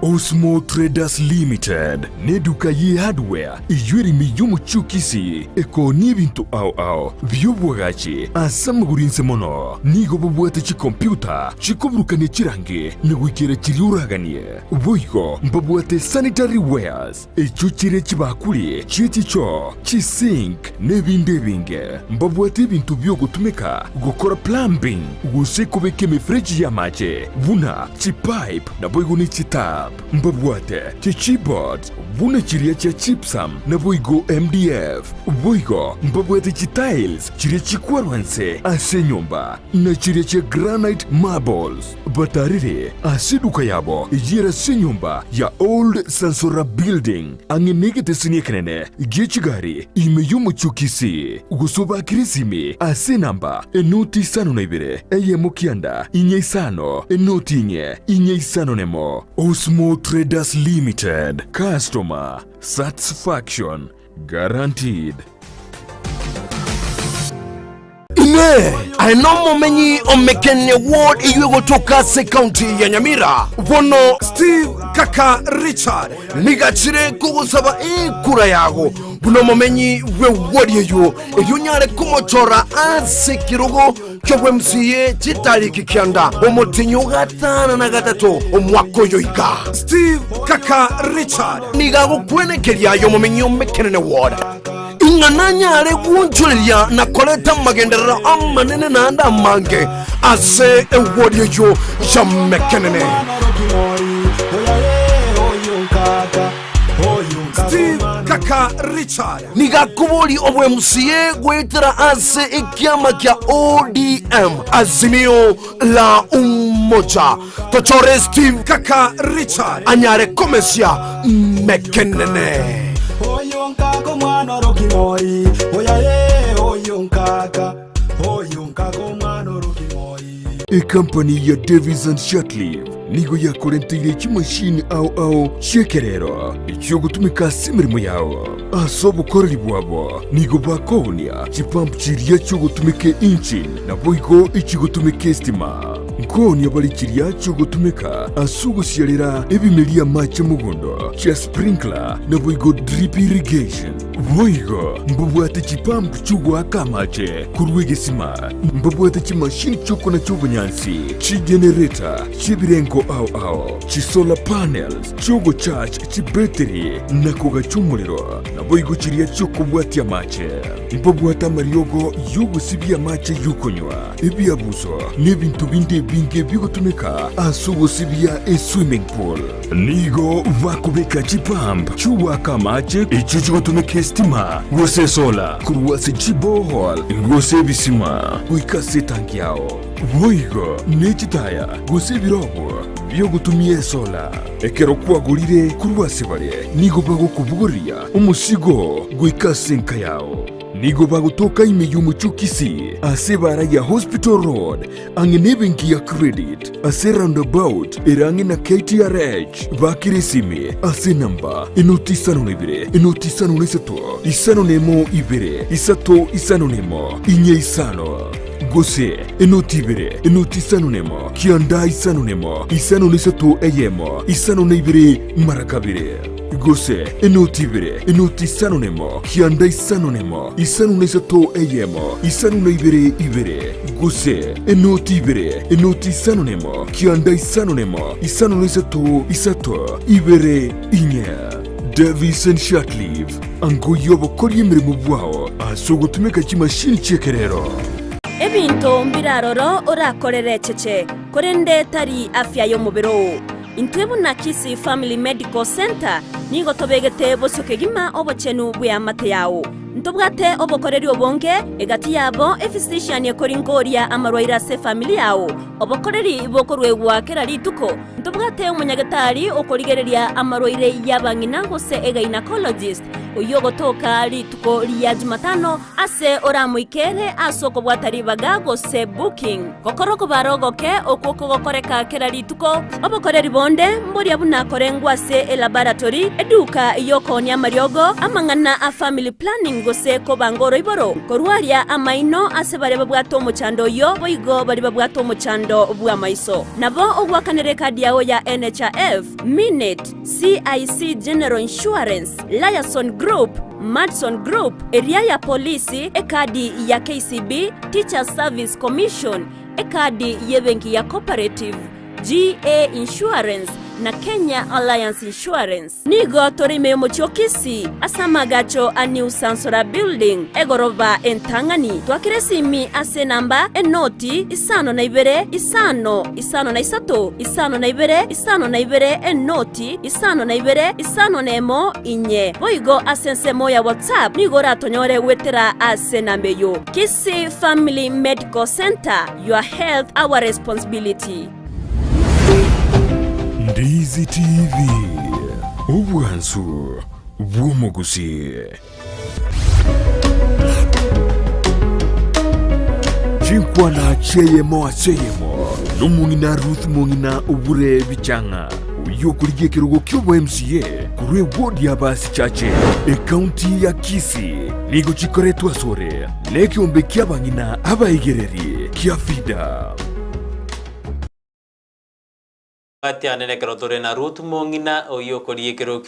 Osmo Traders Limited neduka ye hardware eyio ere ime y'omochie o Kisii ekoonia ebinto ao ao bi'oboagachi ase amagoro inse mono. Nigo babwate chikompiuta chikoburukania chirangi na goikera chiria oraganie. Boigo mbabwate sanitary wares echio chire chibakuri chie chichoo, chisink na ebinde ebinge. Mbabwate ebinto bi'ogotumeka gokora plumbing gose kobeka emefereji y'amache buna chipipe naboigo ne chitap. Mbabwate chichipboards buna chiria chia gypsum naboigo MDF. Boigo mbabwate chitiles chiria chikwarwa nse ase enyomba na chiria chia granite marbles. Batarire ase eduka yabo eyio ase enyomba ya Old Sansora Building ang'e negeteseni ekenene gie chigari ime y'omochie o Kisii, gose obakere esimi ase enamba enoti isano na ibere eyemo kianda inye isano enoti inye inye isano nemo. Osmo Traders Limited, Customer Satisfaction Guaranteed. Inee! Aye nomomenyi o Mekene Ward eyio egotoka ase ekaunti ya Nyamira? Bono Steve Kaka Richard nigachire kogosaba ekura yago buna omomenyi bwe ward eyio erio onyare komochora ase ekerogo ki'obwMCA chitariki kianda omotinyi o gatano na gatato omwaka oyo iga. Steve Kaka Richard nigo agokwenekeria aye omomenyi o Mekenene Ward Ing'a nanyare gwonchoreria na koreta amagenderero amanene naende amange ase egwori eyio y'amekenene. Steve Kaka Richard nigo akoboria obw'MCA goetera ase ekiama kia ODM Azimio la Umoja. Tochore Steve Kaka Richard anyare komesia mekenene. Oyo nkaka omwana orokimori, oya ee, oyo nkaka, oyo nkaka. Ekampani ya Davies and Shatliff nigo yakorenteire chimashini ao ao chi'ekerero echiogotumeka ase emeremo yao. Ase obokoreri bwabo nigo bakoonia chipump chiria chiogotumeka engine naboigo echigotumeka estima. Nkoonia bare chiria chiogotumeka ase ogosiarera ebimeria amache mogondo chia sprinkler naboigo drip irrigation. Boigo mbabwate chipump chi'ogoaka amache korwa egesima, mbabwate chimashini chi'okonacha obonyansi, chigenerator chi'ebirengo ao ao, chisolar panels chi'ogocharge chibetiri na kogacha omorero, naboigo chiria chi'okobwatia amache. Mbabwate amariogo y'ogosibia amache y'okonywa, ebiabuso, na ebinto binde ebinge bigotumeka ase ogosibia eswimming pool. Nigo bakobeka chipump chi'ogoaka amache echio chigotumeka esitima gose esola korwa ase chiborehole gose ebisima goika ase etanki yao. Boigo ne chitaya gose ebirobo bi'ogotumia esola. Ekero kwagorire korwa ase bare, nigo bagokobogoria omosigo goika ase enka yao. Nigo bagotoka ime y'omochie o Kisii ase ebaara ya Hospital Road ang'e nebenki ya Credit ase roundabout ere ang'e na KTRH. Bakire esimi ase enamba enoti isano na ibere enoti isano na isato isano na emo ibere isato isano na emo inye isano gose enoti ibere enoti isano na emo kianda isano na emo isano na isato eyemo isano na ibere mara kabere gose enoti ibere enoti isano na emo kianda isano na emo isano na isato eyemo isano na ibere ibere gose enoti ibere enoti isano na emo kianda isano na emo isano na isato isato ibere inye. Davison Shatliff, angoyia obokoria emeremo bwao ase ogotumeka chimashini chi'ekerero. Ebinto mbire aroro orakorere echeche, korende tari afya y'omobere oo. Intwe buna Kisii Family Medical Centre nigo tobegete bosio kegima obochenu bw'eamate yao. Ntobwate obokoreri obonge, egati yabo ephysician ekoringoria amarwaire ase efamiri yao, obokoreri bokoruegwa kera rituko. Ntobwate omonyagetari okorigereria amarwaire y'abang'ina gose egynecologist, oyio ogotoka rituko ria Jumatano ase oramoikere ase okobwata ribaga gose booking. Gokora okobara ogoke okwo kogokoreka kera rituko. Obokoreri bonde mboria buna korengwa ase elaboratory, eduka y'okoonia amariogo, amang'ana a family planning gose kobanga oroiboro, korwaria amaino ase baria babwate omochando oyio boigo baria babwate omochando bw'amaiso. Nabo ogoakanera ekadi yao ya NHIF, Minute, CIC General Insurance, Liason Group, Madison Group, eria ya polisi, ekadi ya KCB, Teachers Service Commission, ekadi y'ebenki ya Cooperative, GA Insurance, na Kenya Alliance Insurance. Nigo tore ime y'omochie o Kisii ase amaagacho a New Sansora Building, egoroba entang'ani. Twakera esimi ase enamba enoti isano na ibere isano isano na isato isano na ibere isano na ibere enoti isano na ibere isano na emo inye. Boigo ase ensemo ya WhatsApp nigo oratonyore goetera ase enamba eyio. Kisii Family Medical Centre, your health our responsibility. Ndizi TV, obwansu bw'omogusii. Chinkwana chi'eyemo ase eyemo nomong'ina Ruth Mong'ina Obure Bichang'a oyio okorigia ekerogo ki'obo MCA korwa ewodi ya Basichache ekaunti ya Kisii nigo chikoretwe asore nekeombe ki'abang'ina abaigereri kia FIDA. Batianere ekero tore na Ruth mong'ina oyio okorigia ekerogo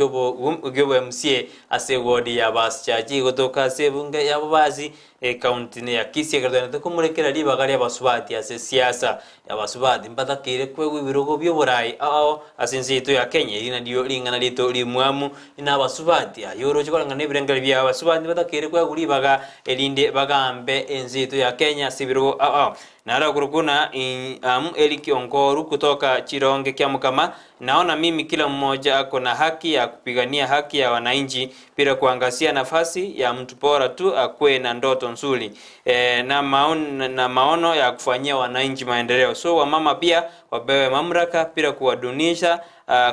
ki'obo-MCA ase ewodi ya Basichachi gotoka ase ebunge ya Bobasi ekaunti ya Kisii ekero togendete komorekera ribaga ri'abasubati ase siasa. Abasubati mbatakeire kwegwa ebirogo bi'oborai ao ase ense yaito ya Kenya eri nario ring'ana riaito rimwamu na abasubati aye oroche koreng'ana nebirengererio biabo abasubati mbatakeire kwegwa ribaga erinde bagambe ense yaito ya Kenya ase ebirogo ao ao. Naro okorokwa na am Eric Onkoru kutoka Chironge Kiamukama, naona mimi kila mmoja ako na haki ya kupigania haki ya wananchi bila kuangazia nafasi ya mtu bora tu akue na ndoto nzuri e, na, maon, na maono ya kufanyia wananchi maendeleo. So wamama pia wapewe mamlaka bila kuwadunisha.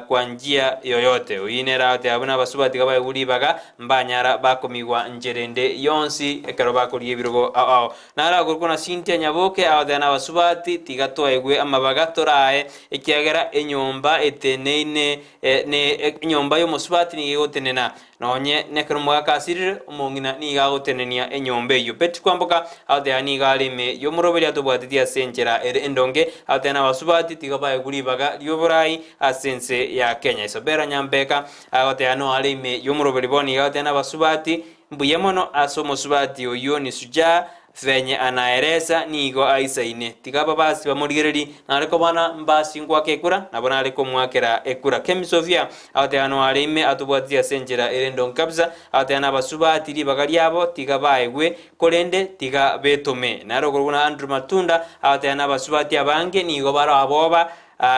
kwa njia yoyote. Oyio nere agoteba buna abasubati kabaegwe ribaga, mbanyara bakomigwa nchera ende yonsi ekero bakorigia ebirogo ao ao. Naro akorokwa na Cynthia Nyaboke agoteba nabasubati tiga twaegwe amabaga torae ekiagera enyomba eteneine ne enyomba y'omosubati nigo egotenena Nonye nekero omogaka asirire, omong'ina nigo agotenenia enyomba eyio. Betty Kwamboka agoteba nigo are ime y'omoroberi atobwatetie ase enchera ere endonge, agoteba nabasubati tiga baegwe ribaga ri'oborai ase ense ya Kenya. Isabella Nyambeka agoteba no are ime y'omoroberi bono iga agoteba nabasubati mbuya mono ase omosubati oyio ni shujaa Venye anaeresa nigo aisaine. Tiga ababasi bamorigererie, nare kobana mbasi ngoaka ekura, nabo nare komoakera ekura. Kemi Sofia agoteba noare ime atobwatirie ase enchera ere endonge kabisa, agoteba nabasubati ribaga riabo tiga baegwe, korende tiga betome. Nare okorokwa na Andrew Matunda agoteba nabasubati abange nigo bare aboba,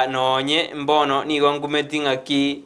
Nonye mbono nigo ngumeti ng'aki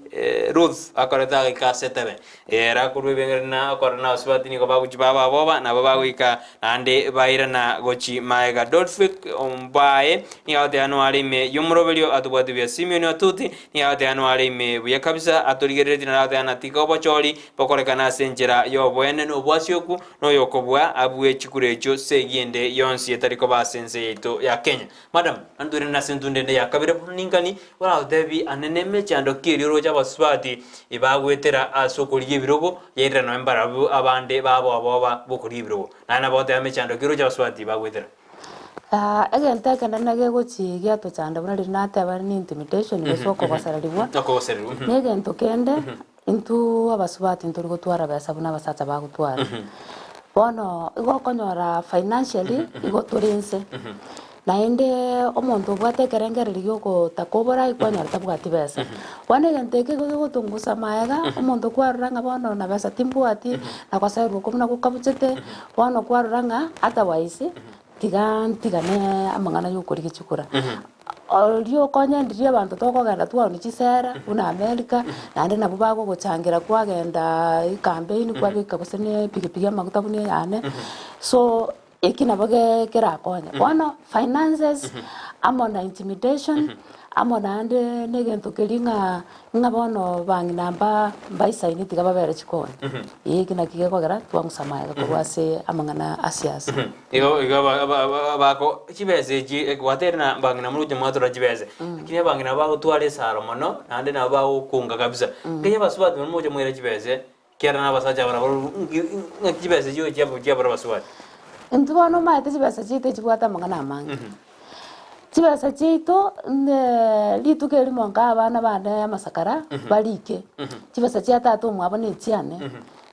Ruth akorete agaika ase etebe. Ere akorua ebeng'ereri na okorora na abasubati nigo bagochia baba aboba, nabo bagoika naende bairana gochia magega. Dolphic ombaye nigo agoteba noare ime y'omoroberio atobwate buya. Simeon Atuti nigo agoteba noare ime buya kabisa atorigereretie naende agoteba na tiga obochori bokorekane ase enchera y'oboene na obwasioku na oyokobua abue chikura echio segi ende yonsi etari koba ase ense yaito ya Kenya. Madam, nantwerende ase entunda ende ya kabere bono ninkani oragotebi ane nemechando ki eria oroche abasubati ebagwetera ase okorigia ebirogo, yairera nonya mbarabwo abande babo aboba bokorigia ebirogo. Naye nabo ogoteba emechando ki oroche abasubati bagwetera? Egento ekenene gegochi giatochanda buna riria nateba ni intimidation gose okogosererigwa, Okogosererigwa, mhm. na egento kende, intwe abasubati ntori gotwara besa buna abasacha bagotwara. Bono igo okonyora financially igo tore inse, naende omonto obwate ekerengererio gia ogotaka oborai kwanyora tabwati besa. Bono egento eke igo kegotongusa maega, omonto kwarora ng'a bono na besa timbwati, na goserwa okwo buna gokabuchete, bono kwarora ng'a otherwise tiga ntigane amang'ana ya okorigia chikura. Oria okonyendirie abanto tokogenda twaoni chisera buna America, naende nabwo bagogochangera kwagenda ecampaign kwabeka gose ne epikipiki amaguta buna eyane, so eki nabo ge kerakonye. Bono finances amo na intimidation, amo naende na egento keria ng'a Ng'a bono bang'ina mba mbaisaini tiga babere chikoni. Eki naki gekogera twang'usa amaega korwa ase amang'ana a siasa. Igo igo aba- aba- aba- abako chibesa echi egwatere na bang'ina moroche mwatora chibesa, lakini abang'ina bagotwara esaro mono naende nabo bagokunga kabisa. Nkai abasubati baria moche moire chibesa ekiagera na abasacha barabwo ng'aki chibesa echio chiabo chiabora abasubati. Intwe bono omanyete chibesa chiaito echibwate amang'ana amange. Chibesa chiaito rituko erimo nkaa abana bane amasakara barike, chibesa chia tata omwabo na echiane,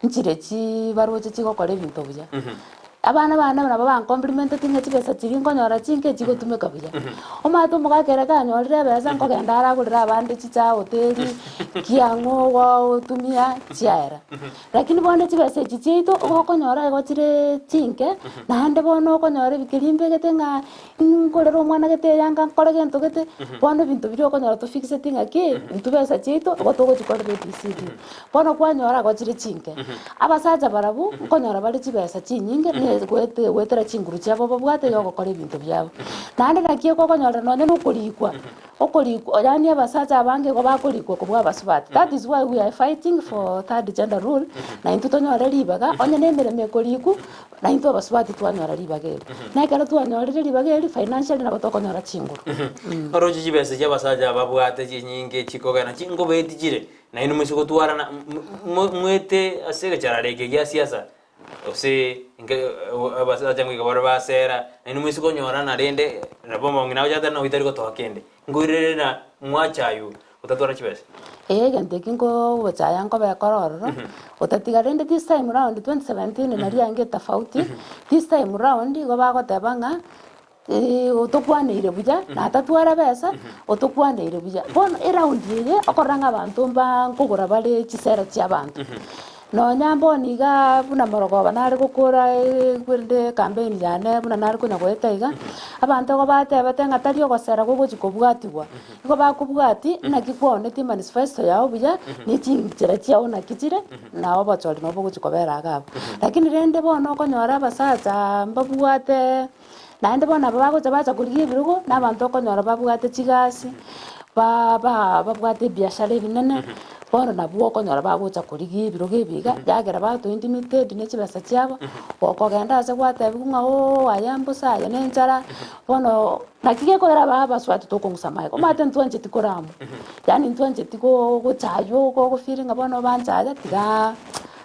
nchire chibaroche chigokora ebinto buya. Abana bane nabo bankomplimenteti ng'a chibesa chiria nkonyora chinke chigotumeka buya. Omanyete omogaka ere kanyorire ebesa nkogenda aragorere abande chichae hoteli, kiang'o ogotumia chiaera. Lakini bono chibesa echi chiaito ogokonyora igo chire chinke, naende bono okonyora ebikeri mbegete ng'a nkorere omwana gete eyanga nkore gento gete, bono ebinto biria okonyora tofixeti ng'aki, intwe besa chiaito igo togochikorera ABCD. Bono kwanyora igo chire chinke. Abasacha barabwo, nkonyora bare chibesa chinyinge ne goete goetera chinguru chiabo babwate ya ogokora ebinto biabo. Naende naki okonyorera nonye na okorikwa. Okorikwa, yaani abasacha abange igo bakorikwa kobua abasubati. That is why we are fighting for third gender rule, na intwe tonyore ribaga, onye na emeremo ekorikwa, na intwe abasubati twanyora ribaga eri. Na ekero twanyorire ribaga eri, financially nabo tokonyora chinguru. Oroche chibesa chia abasacha babwate chinyinge chikogenda chingobeti chire, naende moise gotwarana mwete ase egecharara eke gia siasa. Gose inke abasacha ngoika bare basera, naende moise konyorana rende, nabo omong'ina agocha atari nabo tari gotoa kende. Nkoirerere na mwachaywa otatwara chibesa. Ee egento eki nkogochaya nkobekora ororo, otatiga rende this time round 2017 nari yange etofauti, this time round igo bagoteba ng'a otokwaneire buya, natatwara besa, otokwaneire buya. Bono eround eye, okorora ng'a abanto mba nkogora bare chisera chia abanto. Nonya mbono igaa buna morogoba nare gokora rende ecampaign yane buna nare konya goeta iga, abanto igo batebete ng'a tari ogosera gogochi kobwatigwa, igo bakobwatia naki kwaonetie emanifesto yao buya, na chinchera chiao naki chire, na obochori nabo bogochi kobera iga abwo. Lakini rende bono okonyora abasacha mbabwate. Naende bono aba bagocha bacha korigia ebirogo, na abanto okonyora babwate chigasi, Ba ba babwate ebiashara ebinene, bono nabwo okonyora bagocha korigia ebirogo ebi iga, ekiagera bato intimidated ne chibesa chiabo, gokogenda ase gwatebiwa ng'a ooh aye mbosa aye na enchara, bono naki gekogera aba abaswati tokong'usa amaega, omanyete ntwancheti koramwa, yaani ntwancheti go gochaywa ogo ogofeel ng'a bono banchaya tigaa.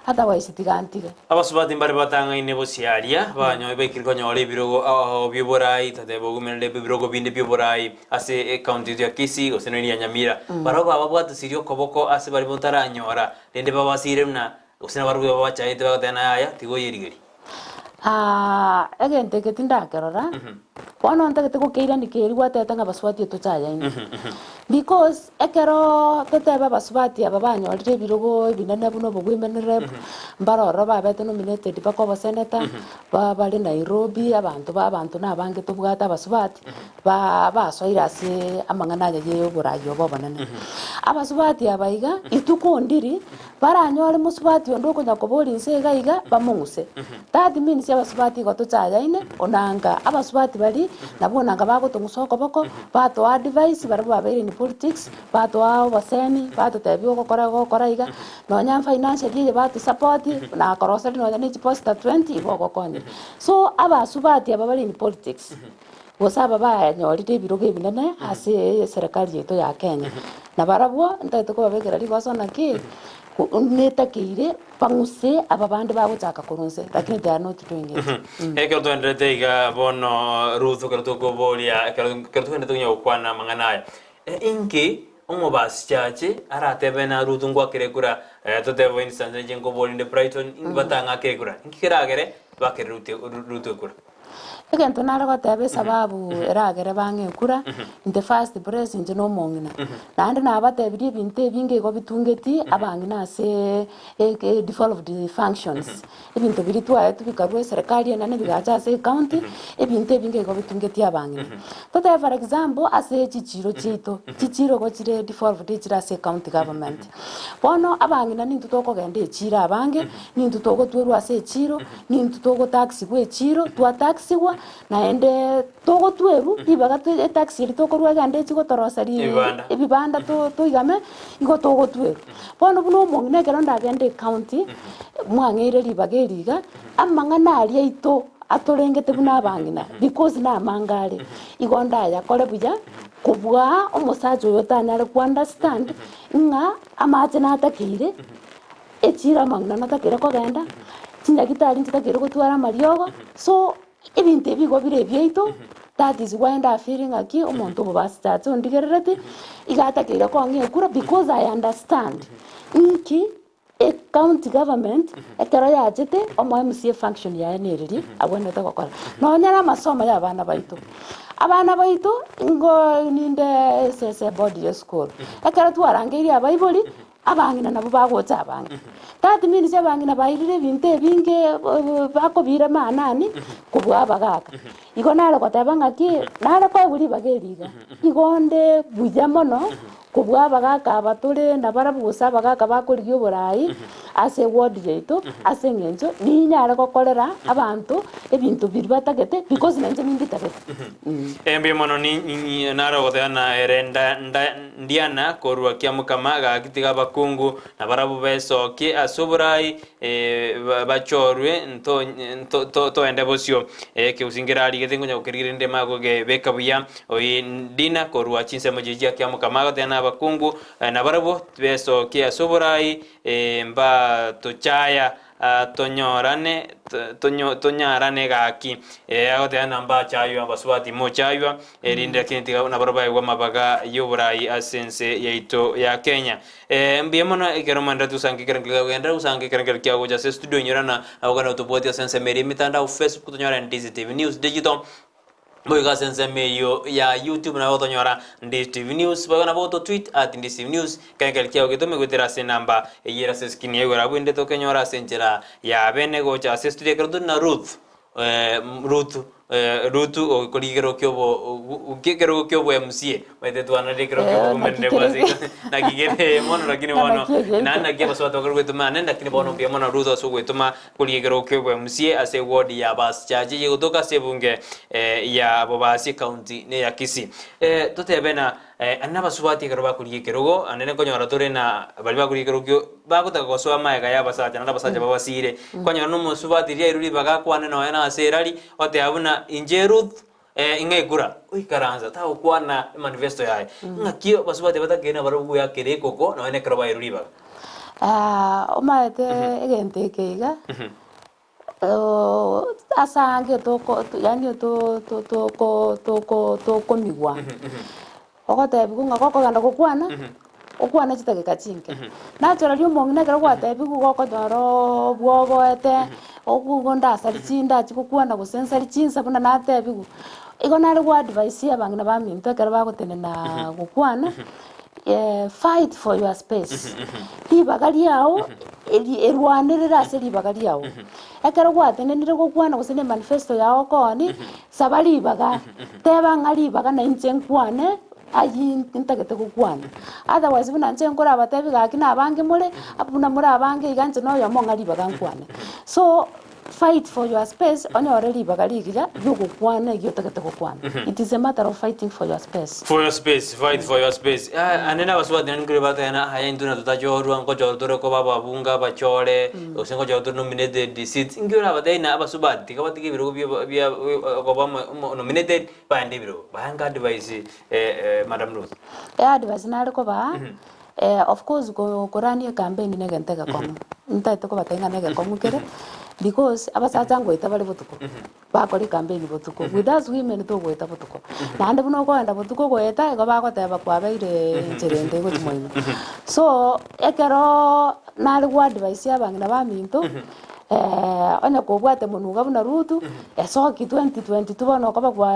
Otherwise tiga ntige. Abasubati mbare batang'aine bosiaria, banyoe baikire konyora ebirogo ao bi'oboraai, totebe ogomenera ebirogo binde bi'oboraai ase ecounty yaito ya Kisii gose nonya ya Nyamira. Barabwo bababwatisirie okoboko ase baria botaranyora, rende babasiire buna gose nabarabwo babachaete bagoteba ng'a yaya tiga oyerigerie. Egento eke tindakerora, bono ntagete gokeirania keria gwatebete ng'a abasubati etochayaine. Because ekero totebe abasubati aba banyorire ebirogo ebinene buna obo women rep, mbare ororo babete nominated mpaka oboseneta, ba bare Nairobi, abanto ba abanto na abange tobwate abasubati, ba basoire ase amang'ana aya ya oborai obo obonene. Abasubati aba iga, rituko ndiri, Baranyore mosubati onde okonya koboria inse iga iga, bamong'use. That means abasubati igo tochayaine, onanga abasubati baria nabwo onanga bagotong'usa okoboko, batoa advice barabwo babeire in politics, batoa obosemi, batotebia ogokora iga ogokora iga, nonya financially eye batosupport, nakoroseria nonya ne chiposter 20 igo ogokonyire. So abasubati aba bare in politics, gose aba banyorire ebirogo ebinene ase eserekari yaito ya Kenya. Na barabwo ntagete kobabekera rigoso naki, netakeire bang'use aba bande bagochaka korwa inse, lakini they are not doing it. Ekero twaenderete iga bono Ruth ekero tokoboria ekero ekero twaenderete konya gokwana amang'ana aya, inki omobasichache aratebe na Ruth ngwakere ekura totebe for instance inche nkoboria inde Brighton inki batang'akere ekura, inki keragere bakere Ruth Ruth ekura? Egento nare goteba esababu eragere bang'e ekura, in the first place inche na omong'ina. Naende nabatebirie ebinto ebinge igo bitungeti abang'ina ase e devolved functions. Ebinto biria twaetwe bikarwa eserekari enene bigacha ase ecounty, ebinto ebinge igo bitungeti abang'ina. Totebe for example, ase chichiro chiaito, chichiro igo chire devolved echire ase ecounty government. Bono abang'ina nintwe tokogenda echiro abange, nintwe togotwerwa ase echiro, Nintwe togotaxigwa echiro, twataxigwa, naende togotwerwa ribaga twe etaxi eria tokorwa egende echi gotoroseria Ebibanda. ebibanda to toigame, igo togotwerwa. Bono buna omong'ina ekero ndagende ecounty, mwang'eire ribaga eri iga, amang'ana aria aito atorengete buna abang'ina, because namange are, igo ndayakore buya, kobua omosacha oyo otanyare ko understand ng'a amache natakeire. Echiro amang'ina natakeire kogenda, chinyagitari nchitakeire gotwara amariogo, so ebinto ebi igo bire ebiaito, that is why ndafeel ng'aki omonto obobasitache ondigerereti, iga atakeire kong'a ekura because I understand nki ecounty government ekero yachete omo MCA function yaye nereri abwenerete gokora. Nonya na amasomo ya abana baito, abana baito ngo ninde ase eboard ya esukuru, ekero twarangeirie abaibori. Abang'ina nabwo bagocha abange. That means abang'ina bairire ebinto ebinge bakobiira maanani kobua abagaka. Igo nare goteba ng'aki, nare koegwa ribaga eri iga, igo onde buya mono kobua abagaka aba tore nabarabwo gose abagaka bakorigia oborai ase eward yaito, ase eng'encho ninyare gokorera abanto ebinto biria batagete because nainche nimbitagete. Mbuya mono ni nare goteba na ere nda nda Ndiana korwa kiamokama gaki tiga abakungu na barabwo besokie ase oborai bachorwe toende bosio. Ekegusii nkerarigete nkonya gokerigereria rende magogebeka buya. Oyi Dina korwa chinsemo chiria chia kiamokama agoteba na abakungu na barabwo besokie ase oborai mbatochaya Tonyorane, tonyarane gaki. Ee, agoteba ng'a mbachaywe abasubati mochaywa, erinde lakini tiga nabarabwo baegwe amabaga y'oborai ase ense yaito ya Kenya. Ee, mbuya mono ekero mwenderete gosanka ekerengerio kiago, genderera gosanka ekerengerio kiago gocha ase estudio inyorana nabo kare otobwatie ase ensemo eria emitandao Facebook tonyore NDC TV News Digital. Boigo ase ensemo eyio ya YouTube nabo otonyora Ndisi TV News, boigo nabo oto tweet at Ndisi TV News, ekero ekero kiago getome goetera ase enamba eyio ere ase eskrini ya igoro abwo inde tokenyora ase enchera ya bene gocha ase estudio ekero tore na Ruth, Ruth. Ruth okorigerwa kiobo ekerogo kia obo MCA omanyete twanarire ekerogo kia Eh, obogomerere naki bwa kere. ase naki kere mono lakini bono Naki egeito. naende naki abasubati bakare goetoma ane lakini bono mbuya mono Ruth ase ogoetoma koria ekerogo kia obo MCA ase eward ya Basichache eye gotoka ase ebunge ya Bobasi ecounty ne ya Kisii. Totebe na Ande nabasubati ekero bakoria ekerogo, ande nkonyora tore na baria bakoria ekerogo kio bagotaka gosoa amaega y'abasacha naende abasacha babasiire. Kwanyora na omosubati riria airwe ribaga akwane nonya na ase erari, oteba buna inche Ruth ing'a ekura, oikaransa tagokwana emanifesto yaye. Ng'aki abasubati batakeire nabarabwo goeakera ekoko nonya na ekero bairwe ribaga? Omanyete egento eke iga. Ase aange toko yaani to- to- toko toko tokomigwa, ogotebiwa ng'a gokogenda gokwana, okwane chidakika chinke. Naturally omong'ina ekero gwatebiwa igo okonyora obwoboete, ogo ndasari chindachi gokwana gose nsari chinsa buna natebiwa. Igo nare go advise abang'ina baminto ekero bagotenena gokwana. Fight for your space, ribaga riao eri erwanerere ase ribaga riao. Ekero gwatenenire gokwana gose ne manifesto yao okooni, saba ribaga, teba ng'a ribaga na inche nkwane ayio ntagete gokwana. Otherwise buna inche nkorabatebi gaki na abange more, buna more abange iga inche na oyomo ng'a ribaga nkwane. So. Fight for your space onyore ribaga rigiya riogokwana erio otagete gokwana. It is a matter of fighting for your space. For your space, fight for your space. Ah, ande nabasubati naende nkore bateba aye intwe na totachorwa, nkochorwa tore koba ababunge abachore, gose nkochorwa tore nominated seats. Inki orabatebie na abasubati tiga batige ebirogo bia bia koba nominated baende ebirogo. Baange advice Madam Ruth. Eadvice nare kobaa. Of course korania ecampaign na egento egekong'u, ntaete kobatebia ng'a na egekong'u kere, because abasacha ngoeta bare botuko, bakora ecampaign botuko, with us women togoeta botuko. Naende buna okoenda botuko goeta, igo bagoteba kwabeire enchera ende gochia moino. So, ekerooo nare go advise abang'ina baminto. Onye kobwate monuga buna Rutu, esoki 2022 bono okoba gwa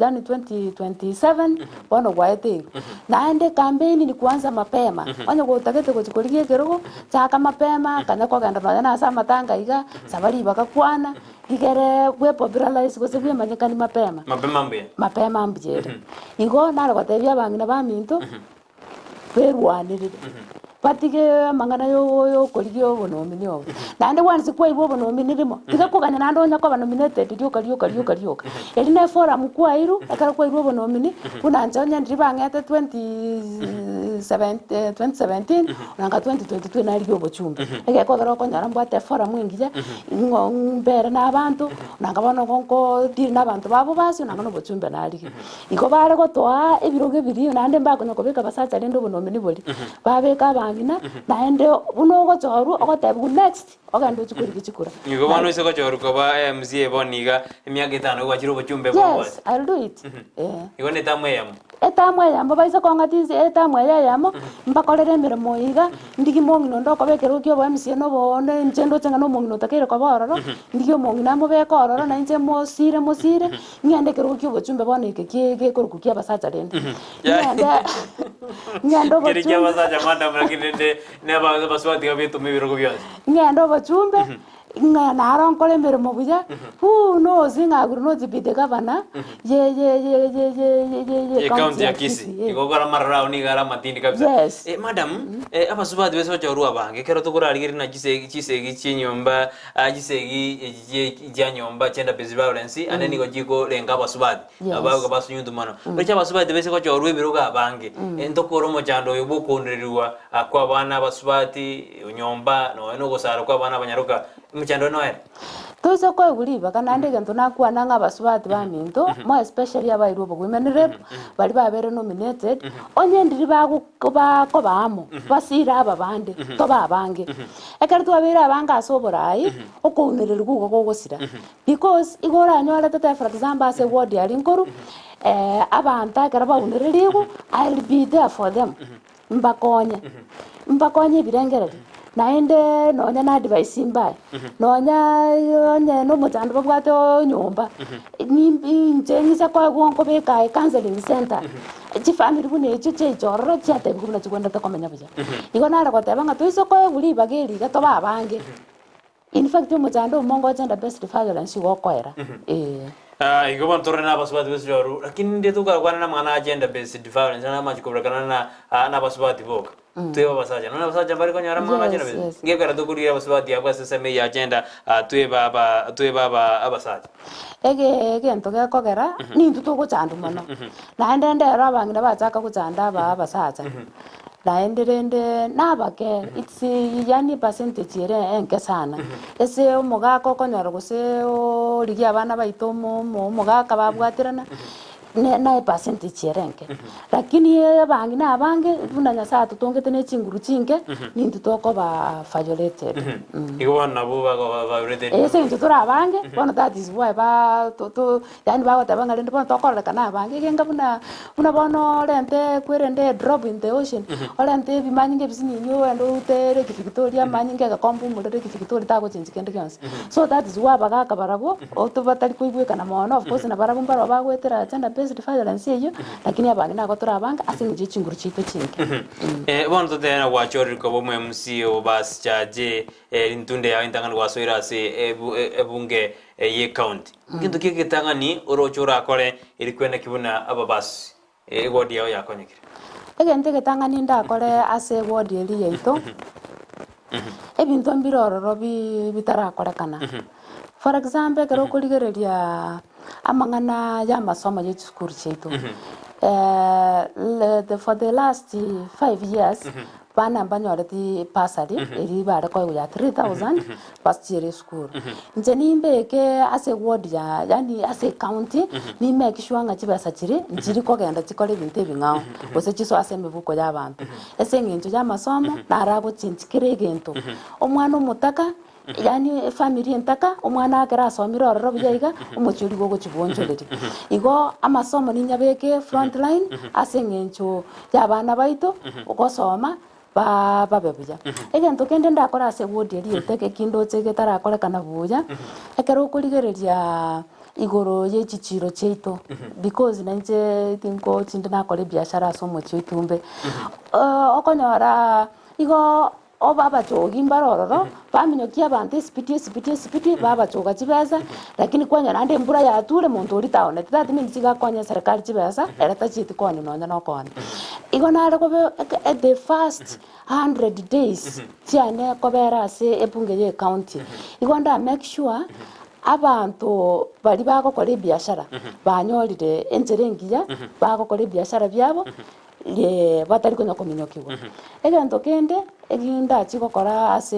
yaani 2027 bono gwaeteirwe. Naende campaign ni kuanza mapema, onye gotagete gochia korigia ekerogo, chaka mapema, kanya kogenda nonya na ase amatanga iga, saba ribaga kwana, rigere bwe popularize gose bwemanyekani mapema. Mapema mbuya. Mapema mbuya ere. Igo nare gotebia abang'ina baminto. Berwanerere, batige amang'ana y'okorigia obonomini obo. Naende gwansi kwaigwa obonomini rimo, tiga koganya naende onye koba nominated rioka rioka rioka rioka. Eri ne eforamu kwairwe, ekero kwairwe obonomini, buna inche onye ndiri bang'ete twenty seven 2017, nanga 2022 narigia obochumbe. Egekogera okonyora mbwate eforamu engiya, ng'o mbere na abanto, nanga bono igo nko deal na abanto babo basi, nanga na obochumbe narigia. Igo bare gotoa ebirogo ebiria, naende mbakonya kobeka abasacha rende obonomini boria, babeka abang'ina, naende buna ogochorwa ogotebiwa next, ogende ochie korigia chikura. Igo bono ase gochorwa koba MCA bono iga emiaka etano gwachire obochumbe bobwate. Yes, I'll do it, eh. Igo ne etamu eyemo. Etamu eyemo baise kong'a tinsi etamu eye eyemo, mbakorere emeremo iga, Ndigie omong'ina onde okoba ekerogo kia obo MCA na oboonde, inche ndoche ng'a nomong'ina otakeire koba ororo, ndigie omong'ina amobeke ororo na inche mosire mosire, ng'ende ekerogo kia obochumbe bono eke kie gekorokwa kia abasacha rende. Ng'ende ng'ende Kere kia obochumbe abasacha madam lakini rende na abasubati iga betoma ebirogo bionsi. ng'ende obochumbe. Ng'a naro nkore emeremo buya, who knows ng'a I will not be the governor ye ye ye ye ye ye ye ye Ye county county ya ya Kisii. Kisii, eh. Igo okora amaroro ao nigo are amatindi kabisa. Yes. Eh, madam, eh, abasubati bese gochorwa abange, ekero tokorarigereria na chisegi chisegi chia enyomba, ah, chisegi echi chie chia nyomba gender based violence, ande nigo chikorenga abasubati, Yes. abago basunyuntu mono. Roche abasubati bese gochorwa ebirogo abange, ntokore omochando oyo bwa okoondererigwa kwa abana abasubati, Onyomba, nonya nogosara kw'abana abanyaroka, emechando eye noere. Toise koegwa ribaga naende egento nakwana ng'a abasubati baminto, more especially abairwe obo women rep, baria babere nominated, onye ndiri bago bakoba amo, basire aba bande, tobe abange. Ekero twabeire abange ase oborai, okounererigwa igo gogosira. Because igo oranyore totebe for example ase eward aria nkorwa, abanto ekero baunererigwe, I'll be there for them. Mbakonye, mbakonye ebirengererio, naende nonya na advice mbae, nonya onye na omochando babwate nyomba, nimbi inche ng'ise koegwa nkobeka aye counselling center, chifamiri buna echio chiacha ororo chiatebiwa buna chigwenerete komenya buya. Igo nare goteba ng'a toise koegwa ribaga eri iga tobe abange, in fact omochando omonge o gender based violence igo okoera, eh. Ah, igo bono torore nabasubati b'esiroru, lakini ndire tokarakwana namang'ana a gender based violence na amache koberekana na ah, nabasubati boka. Twebe abasacha, nonya abasacha mbare konyora amang'ana a gender Yes, based. yes. Ngekero tokorigia abasubati abwo ase ensemo eye ya gender, ah, twebe aba twebe aba abasacha. Ege egento gekogera, nintwe togochandwa mono, naende ndero abang'ina bachaka gochanda aba abasacha, naende rende nabake it's yaani percentage ere enke sana, ase omogaka okonyora gose origia abana baito omo omo omogaka babwaterana, ne naye percentage ere enke. Lakini abang'ina abange buna Nyasaye atotongete ne chinguru chinke, nintwe tokoba violated. Igo bono nabwo bakoba violated. Ase eng'encho tore abange, bono that is why ba to to yaani bagoteba ng'a rende bono tokororekana abange, egenga buna buna bono orente kwerende edrop in the ocean, orente ebimanyinga ebisinini ogende oute Lake Victoria amanyinga egekombe omorero Lake Victoria tagochengi kende gionsi. So that is why abagaka barabwo, oto batari koigwekana mono, of course nabarabwo mbarabwo bagoetera gender based violence eyio, lakini abang'ina nigo tore abange ase eng'encho ye chinguru chiaito chinke. Eh, bono totebe na gwachorire koba omo MC o bus charge eh, rintunde yao entang'ani gwasoire ase ebu- e- ebunge eh, ye county. Gento ki egetang'ani oroche orakore eri kweneki buna ababasi eh, eward yao yakonyekire? Egento egetang'ani ndakore ase eward eria yaito, ebinto mbire ororo bi bitarakorekana. For example, ekero okorigereria amang'ana ya amasomo ya chisukuru chiaito, le for the last 5 years, bana mbanyoreti bursary eria bare koegwa ya 3000 basiere esukuru. Inche nimbeke ase eward ya yaani ase ecounty, ni make sure ng'a chibesa chiria nchiri kogenda chikore ebinto ebing'ao, gose chisoe ase emebuko ya abanto. Ase eng'encho ya amasomo, naro agochengi kera egento. Omwana omotaka, yaani efamiri entaka, omwana ekero asomire ororo buya iga, omochie oria gogochia bwoonchoreria. Igo amasomo ninyabeke front line, ase eng'encho ya abana baito, gosoma, ba babe buya. Egento kende ndakore ase eward eria yaito eke kindoche getarakorekana buya, ekero okorigereria igoro ya echichiro chiaito, because nainche tinko chinde nakora ebiashara ase omochie oito imbe, okonyora igo obe abachogi mbare ororo, baminyokia abanto esipidi esipidi esipidi, babachoga chibesa, lakini kwanyora naende embura yature monto oria taoneti, that means iga akonya eserekari chibesa, ere tachieti koonia nonye na okoonia. Igo nare kobe eke the first hundred days chiane kobera ase ebunge ya ecounty, igo nda make sure, abanto baria bagokora ebiashara, banyorire enchera engiya, bagokora ebiashara biabo. batari konya kominyokigwa. Egento kende, eki ndachie gokora ase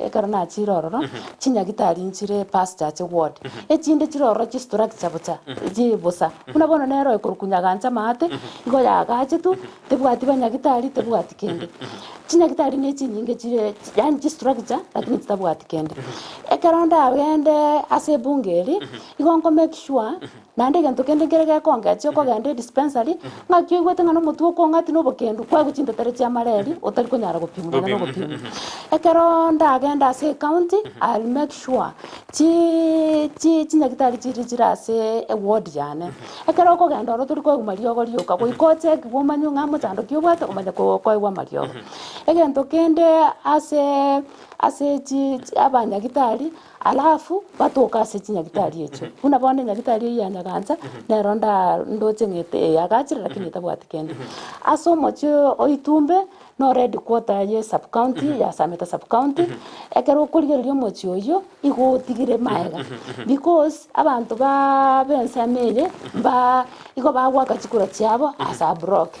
ekero nachire ororo, chinyagitari nchire pastor chi ward, echinde chire ororo chistructure bocha chi bosa. Buna bono nero ekorokwa Nyagancha maate, igo yagachetwe, tebwati banyagitari, tebwati kende. Chinyagitari ne chinyinge chire yaani chistructure lakini chitabwati kende. Ekero ndagende ase ebunge eri, igo nko make sure. Naende egento kende nkere gekongechia okogenda edispensary, ng'aki oigwete ng'a nomotwe okong'atia na obokendu, kwaegwa chintetere chia amareri otari konyara gopimwa nonya na ogopimwa. Ekero ndagende ase ecounty, I'll make sure chi chi chinyagitari chiria chire ase eward yane. Ekero okogenda oro tori koegwa mariogo rioka, goika ochekiwe omanye ng'a mochando ki obwate omanye ko koegwa amariogo. Egento kende ase ase chi abanyagitari. Alafu batoka ase chinyagitari echio. Buna bono enyagitari eyio ya Nyagancha, nero nda ndoche ng'a ete eyagachire lakini etabwati kende. Ase omochie o Itumbe, noro headquarter ye sub county ya Sameta sub county, ekero okorigereria omochie oyio, igo otigire maega because abanto ba b'ensemo eye, mba igo bagoaka chikura chiabo as a block.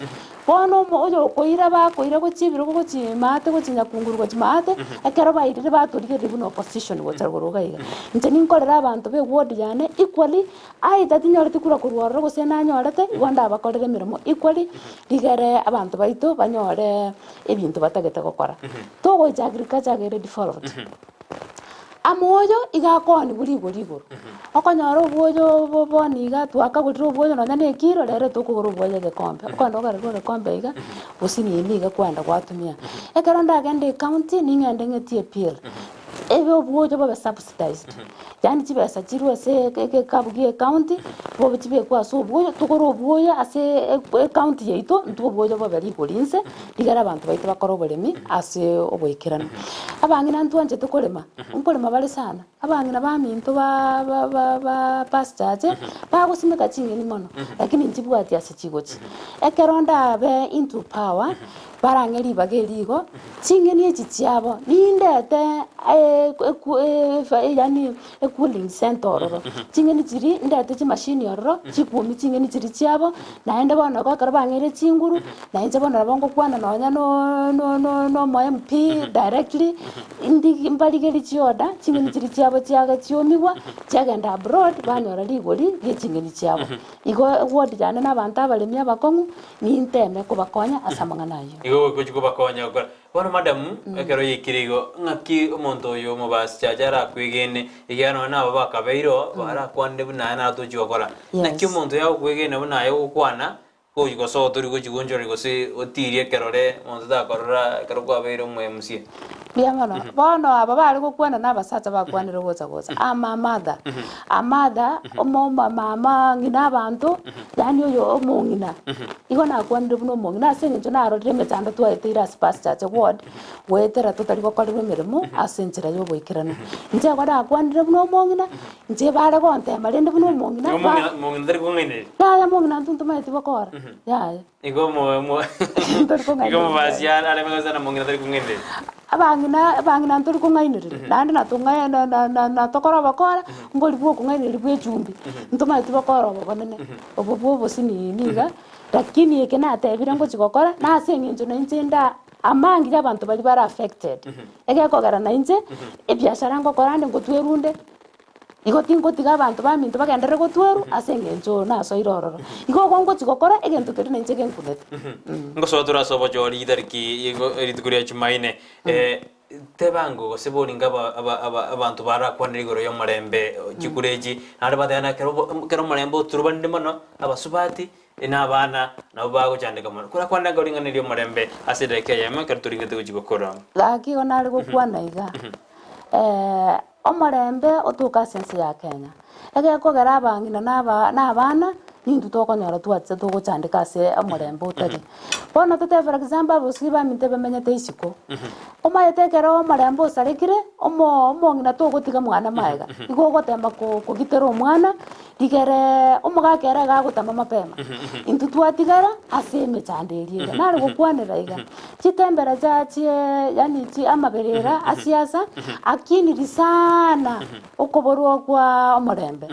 Bono omo oyokoira bakoira gochia ebirogo gochia maate gochia nyakunguru gochia maate, ekero bairire batorigereria buna opposition gocha rogoro iga iga. Inche ninkorere abanto ba eward yane equally, either tinyoreti kura korwa ororo gose nanyorete, igo ndabakorere emeremo equally, rigere abanto baito banyore ebinto batagete gokora. Togocha agriculture iga ere default. Amoyo iga akoonigwa rigori igoro, okonyora obwoyo obo bono iga twakagorire obwoyo nonya na ekiro, rero tokogora obwoyo egekombe, okogenda ogoreirwe egekombe iga, gose nini iga kwenda gwatumia. Ekero ndagende ecounty, ning'ende ng'etie appeal, Ebe obwoyo bobe subsidized, yaani chibesa chirwe ase egekabu gie ecounty, bobe chibekwe ase obwoyo, togore obwoyo ase ecounty yaito, intwe obwoyo bobe rigori inse, rigere abanto baito bakore oboremi ase oboikeranu. Abang'ina ntwanchete korema, nkorema bare sana, abang'ina baminto ba ba ba ba pastor bagosimeka ching'eni mono, lakini nchibwati ase chigochi. Ekero ndabe into power, Barang'e ribaga eri igo, ching'eni echi chiabo nindete yaani ecooling center ororo, ching'eni chiria ndete chimashini ororo chikuomia ching'eni chiria chiabo, naende bono igo ekero bang'eire chinguru, na inche bono nabo ngokwana nonya na omo MP directly, ndigi mbarigerie chiorder, ching'eni chiria chiabo chiaga chiomiwa, chiagenda abroad, banyora rigori rie ching'eni chiabo. Igo eward yane na abanto abaremi abakong'u, Ninteme kobakonya ase amang'ana ayio. Igo gochia kobakonya gokora. Bono madam, ekero yaikire igo, ng'aki omonto oyo omobasichache arakwegene, ekiagera nonya nabo bakabeire oo, barakwanire buna aye naro tochia gokora. Naki Yes. omonto oyo agokwegena buna aye ogokwana, gochia gosoa otori gochia gonchoreri gose otirie ekerore, omonto takorora ekero kwabeire omoemusie. Mbuya mono. Bono aba bare gokwana na abasacha bakwanire gocha gocha. Ama mother, a mother, omo mama ng'ina abanto, Yaani oyo omong'ina, igo nakwanire buna omong'ina ase eng'encho narorire emechando twaeteire ase Pastor Chache ward, goetera totari gokorerwa emeremo ase enchera ya oboikeranu. Inche igo nakwanire buna omong'ina, inche bare gontema rende buna omong'ina Igo ba omong'ina omong'ina tari kong'ainereria? Yaya omong'ina intwe ntomaeti gokora, yaya. Igo omo omo Ntori igo kong'ainereria. omobasi are areme gose na omong'ina tari kong'ainereria? Abang'ina abang'ina ntori kong'ainereria, naende natong'ai na na na natokora obokora, mbori bwa okong'ainereria bwa echumbi, ntomaeti bokora obo bonene, obo bwa obosinini iga, lakini eke natebire ngochi gokora, na ase eng'encho na inche nda amangi ya abanto baria bare affected, egekogera na inche, ebiashara ngokora nde ngotwerunde. Igo tingotiga abanto baminto bagenderere gotwerwa ase engencho nasoire ororo. Igo ogo ngochia gokora egento keria nainche genkunete. Ngosoa tore ase obochori chitariki igo rituko ria Jumaine, tebango gose boringe aba aba aba abanto barakwanere igoro y'omorembe chikura echi, naende bateba ng'a ekero obo ekero omorembe oturubanire mono, abasubati na abana nabo bagochandeka mono. Korakwanere nka ring'ana ria omorembe ase edakika eyemo ekero toringete gochia gokora. Gaki igo nare gokwana iga, Omorembe otoke ase ense ya Kenya, egekogera abang'ina na aba na abana nintwe tokonyora twacha togochandeka ase omorembe otari. Bono totebe for example abosiki baminto bamenyete isiko, omanyete ekero omorembe osarekire, omo omong'ina togotiga mwana maega, igo ogotema ko kogitera omwana rigereee omogaka ere iga agotama mapema. Intwe twatigara ase emechando eria iga. Nare gokwanera iga, chitembera chia chie yaani chi amaberera a siasa, akiniri sana okoborwa kwa omorembe.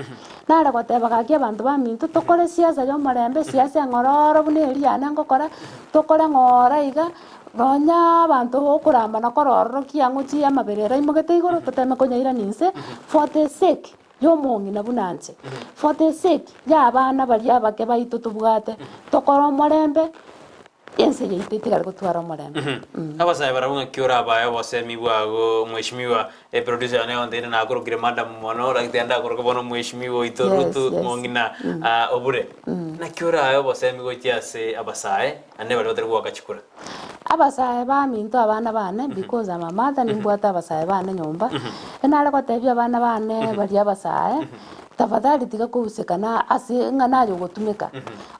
Nare goteba gaki abanto baminto tokore siasa ya omorembe, siasa eng'ororo buna eria yane ngokora, tokore ng'ora iga, nonya abanto okorambana kore ororo kiang'o chi amaberera aimogete igoro, toteme konyairania inse for the sake. Y'omong'ina buna nche, for the sake y'abana baria abake baito tobwate, tokore omorembe, ense yaito etigare gotwara omorembe. Abasae barabwo ng'aki orabae obosemi bwago mweshimiwa eproducer yane onteire nakorokire madam mono lakini tiga ndakoroke bono mweshimiwa oito Yes, Ruth yes. mong'ina obure. Naki orae obosemi gochia ase abasae naende baria batari goaka chikura? Abasae baminto abana bane because I'm a mother nimbwate abasae bane nyomba, nare gotebia abana bane baria abasae, tafadhali tiga kohusekana ase ng'a naye ogotumeka,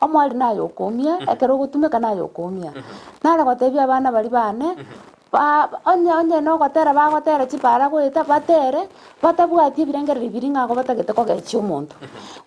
omwari naye okoumia, ekero ogotumeka naye okoumia. Nare gotebia abana baria bane, ba onye onye na ogotera bagotera chipara goeta batere, batabwati ebirengererio biria ng'a igo batagete kogechia omonto,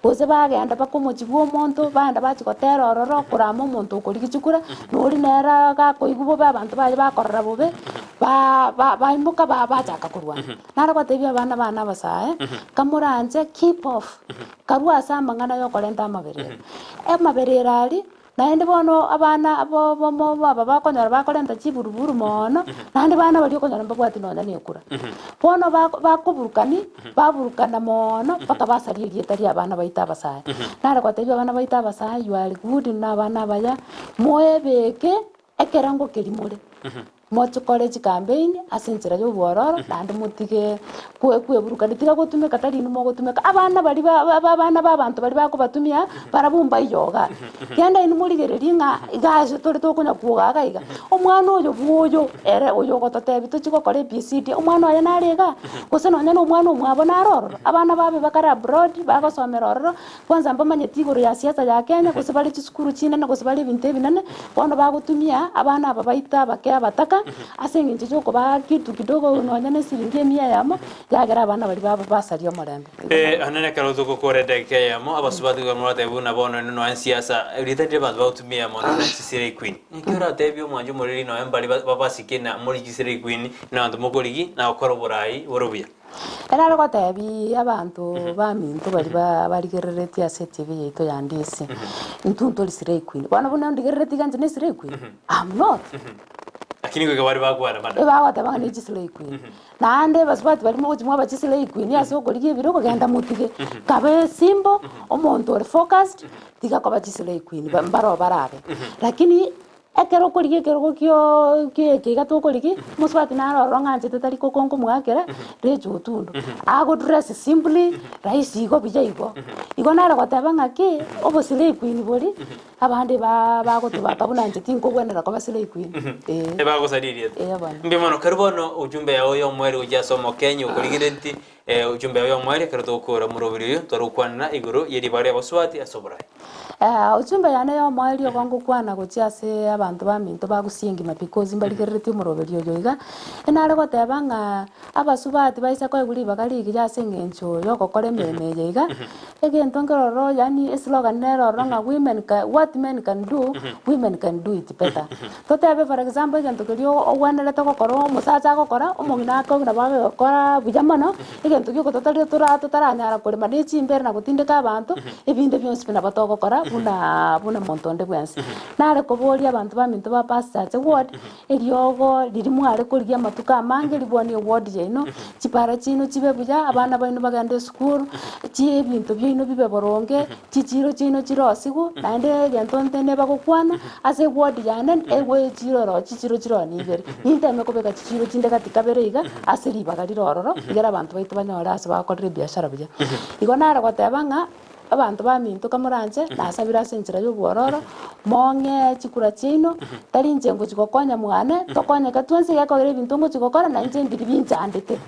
gose bagenda mpaka omochie bwa omonto, bagenda bachia gotera ororo korama omonto okorigia chikura, na oria nere gakoigwa bobe abanto baye bakorora bobe, ba- ba baimoka ba bachaka korwana. Nare gotebia abana bane abasae, kamoranche keep off, karue ase amang'ana ya okorenta amaberero. Amaberero aria. Naende bono abana abo bomo aba bakonyora bakorenta chiburuburu moono, naende bana baria okonyora mbabwati nonya na ekura. Bono bako bakoburukani, baburukana moono mpaka basaria erieta ria abana baito abasae. Nare gotebia abana baito abasae you are good na abana abaya, moebeke ekerengo keria more. Mochikore chikampeini ase enchera ya obwororo, naende motige kwe kweburukania, tiga gotumeka tari inwe mogotumeka, abana baria ba ba abana ba abanto baria bakobatumia, barabwo mbaiyo igaa. Genda inwe morigererie ng'a iga ase tore tokonya kwoga iga iga, omwana oyo bwa oyo, ere oyo ogototebia tochie gokora ABCD, omwana oye nare igaa, gose nonye na omwana omwabo nare ororo, abana babe bakare abroad, bagosomera ororo, Kwanza mbamanyeti igoro ya siasa ya Kenya, gose bare chisukuru chinene, gose bare ebinto ebinene, bono bagotumia abana aba baito abake abataka, ase eng'encho ya okobaa kitu kidogo nonya na esiringi emia eyemo, yagera abana baria babo basaria omorembe. Igo Eh, bono. onye nekero togokora edageka eyemo, abasubati igo moratebe buna bono inwe nonya siasa, erieta riria abanto bagotumia mono buna chisirei queen. Naki oratebie omwanchi omoriri nonya mbari babasike na more chisirei queen, na abanto mokorigi na gokora oborai bore obuya. Ere are gotebi abanto baminto baria ba barigereretie ase etibi yaito ya ndisi, intwe ntori slay queen. Bono buna ondigereretie iga inche ne slay queen? I'm not. Lakini goika baria bakwana bana. Ebagoteba ng'a ne chislay queen. Naende basubati baria mogochia mwaba chislay queen ase okorigia ebirogo genda motige. Kabe simple, omonto ore focused, tiga koba chislay queen ba mbaroo barabe. Lakini. Ekero okorigia ekerogo kio kieke iga tokorigia, omosubati naro ororo ng'anchete tari koko nkomoakera, Rachel Otundo. Ago dress simply, rahisi igo buya igo. Igo nare goteba ng'aki, obo slay queen boria, abande ba bagotobaka buna inche tinkogwenera koba slay queen, eh. Ebagosaria erieta. Eeh bono. Mbuya mono, karibu bono ujumbe yao ya omoerio gochia ase omokenya okorigeretie, ujumbe yao ya omoerio ekero togokora omoroberi oyo, tware gokwanera igoro ye ribaga ria abasubati ase oborai. Ujumbe yane y'omoerio igo ngokwana gochia ase abanto baminto ba Gusii engima because mbarigereretie omoroberi oyo iga, enare goteba ng'a abasubati baisa koegwa ribaga rigiya ase eng'encho yogokora emeremo eye iga, egento nkere ororo yaani eslogan nere ororo ng'a women ca what men can do, women can do it better. Totebe for example egento keria ogwenerete gokora omosacha agokora, omong'ina akoigwa nabo agegokora buya mono, egento giogototoria tora totaranyara korema ne chimbere na gotindeka abanto, ebinde bionsi pi nabo togokora buna buna monto onde bwensi. Nare koboria abanto baminto ba Pastor ward, eriogo riria mware korigia amatuko amange ribwanie eward yaino, chipara chiaino chibe buya, abana baino bagende esukuru, chi ebinto biaino bibe boronge, chichiro chiaino chirosigwe, naende egento nte nebagokwana, ase eward yane, ewe echiro ero chichiro chire one ibere, ninteme kobeka chichiro chinde gati kabere iga, ase ribaga rire ororo, egere abanto baito banyore ase bagokorera ebiashara buya. Igo nare goteba ng'a, abanto baminto kamoranche, nasabire ase enchera ya obwororo, mong'ee chikura chiaino, tari inche ngochi gokonya mwane, tokonyeke twensi gekogera ebinto ngochi gokora, na inche mbiri binchandete.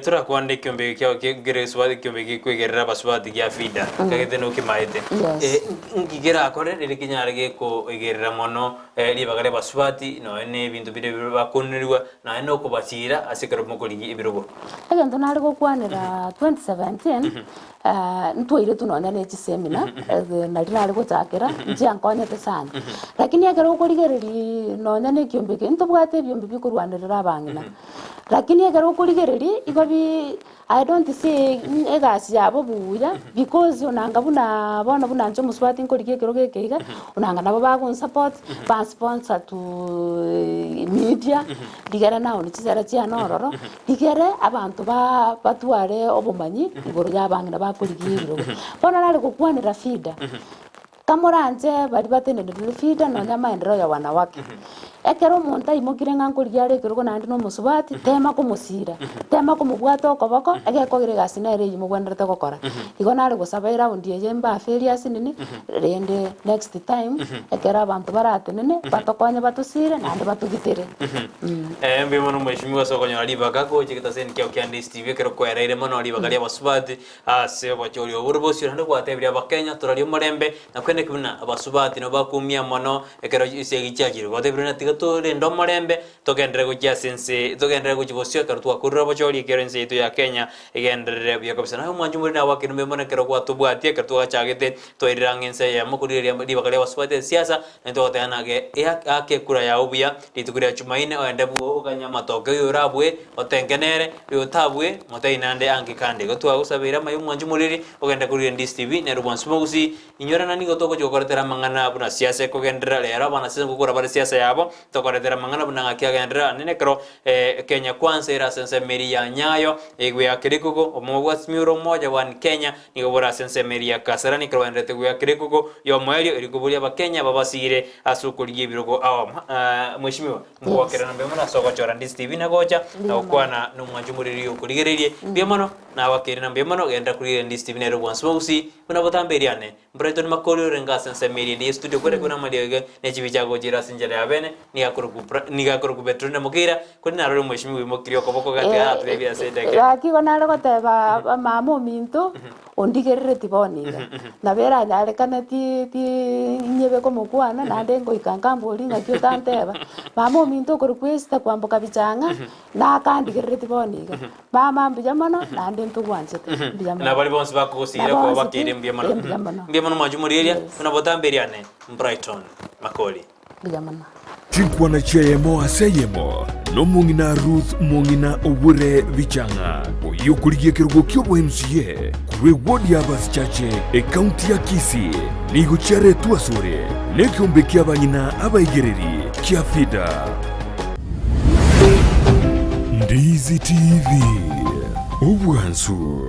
Torakwane ekiombe eke kiao kere gesubati ekiombe gekwegerera abasubati gia FIDA, kagete nokimaete. Yes. Nki kerakore riria kenyare gekoegerera mono ribaga ria abasubati nonya na ebinto biria bakonerigwa nonya na okobasiira ase ekero mokorigia ebirogo? Egento nare gokwanera 2017, ntwairetwe nonya na echisemina, nari nare gochakera, nchiankonyete sana. Lakini ekero okorigereria nonya na ekiombe eke, ntobwate ebiombe bikorwanerera abang'ina. Lakini ekero okorigereria igo bi I don't see egasi yabo buya because onanga buna bono buna inche omosubati nkorigia ekerogo eke iga, onanga nabo bagonsupport, bansponsor to media, rigere naoni chisera chiane ororo, rigere abanto ba batware obomanyi igoro ya abang'ina bakorigia ebirogo. Bono nare gokwanera FIDA, Kamoranche baria batenenerire FIDA nonya amaendereo ya wanawake. Ekero omonto aimokire ng'a nkorigia are ekerogo naende na omosubati, tema komosira, tema komobwata okoboko, egekogera egasi nere eyio mogwenerete gokora. Igo nare gosaba eround eye mbaferie ase nini, rende next time, ekero abanto baratenene, batokonye batosire naende batogitere. Mbuya mono mweshimiwa ase okonyora ribaga gocha egetaseni kiao kia Ndisi TV ekero kwaereire mono ribaga ria abasubati. Ase obochori obo bore bosio naende gwatebirie Abakenya torarie omorembe na kweneki buna abasubati nabo bakoumia mono ekero chisegi chiachire. Gwatebirie buna tiga torende omorembe togenderere gochia ase ense togenderere gochia bosio ekero twakorire obochori ekero ense yaito ya Kenya egenderere buya kabisa. Naye omwanchi omoriri naye gwakerire mbuya mono ekero gwatobwatia ekero twachagete twairire ang'e ense eyemo korigereria ribaga ria abasubati ase siasa naende togoteba nage ake ekura yao buya rituko ria Jumaine ogende bwogo oganye amatoke oyo orabue Otengenere, oyotabue, motebie naende ange kande. Igo twagosabeire amaya omwanchi omoriri, ogende korire Ndisi TV, nere obwansu bwa Gusii. Inyorana nigo togochia gokoretera amang'ana buna siasa ekogenderera rero, abanasiasa ngokora bare siasa yabo. Tokoretera amang'ana buna ng'aki agenderera anene ekero Kenya Kwanza ere ase ensemo eria ya Nyayo, egweaka rikuko, omomo bwa Azimio la Umoja One Kenya nigo bore ase ensemo eria ya Kasarani ekero bagendererete gweaka rikuko y'omoerio erikubo ri'Abakenya babasiire ase okorigia ebirogo ao. Mweshimiwa, ngogokerana mbuya mono ase ogochora Ndizi TV na gocha na gokwana nomwanchi omoriri okorigereirie. Mbuya mono, nagoakeire na mbuya mono, genderera korigereria Ndizi TV nere obwansu bwa Gusii buna botambe eriane. Brighton Makori orenge ase ensemo eria ende y'estudio kore buna amariogo ne chibicha agochera ase enchera ya bene, nigo akorokwa Bra nigo akorokwa Betrine Mokeira, korende narore omweshimiwa oimokirie okoboko gati aratebie ase edageka. Gaki igo nare goteba mama ominto ondigerereti bono iga, nabo eranyarekane ti ti nyebe komokwana naende ngoika nkamboria ng'aki otanteba, mama ominto okorokwa Esther kwamboka bichang'a, nakandigerereti bono iga. Mama mbuya mono, naende ntogwanchete, mbuya mono. Na baria bonsi bakogosiira Na koba bonsi bakeire pi, mbuya mono. eh, mbuya mono. Mbuya mono mwanche omorieria, Yes. buna botambe eriane, Brighton Makori. Mbuya mono. Chinkwana chi'eyemo ase eyemo nomong'ina Ruth mong'ina obure bichang'a, oyio okorigia ekerogo ki'obo-MCA korwa eward ya Abasichache, ekaunti ya Kisii, nigo chiaretwe asore nekeombe ki'abang'ina abaigereri kia FIDA. Ndizi TV, obwansu.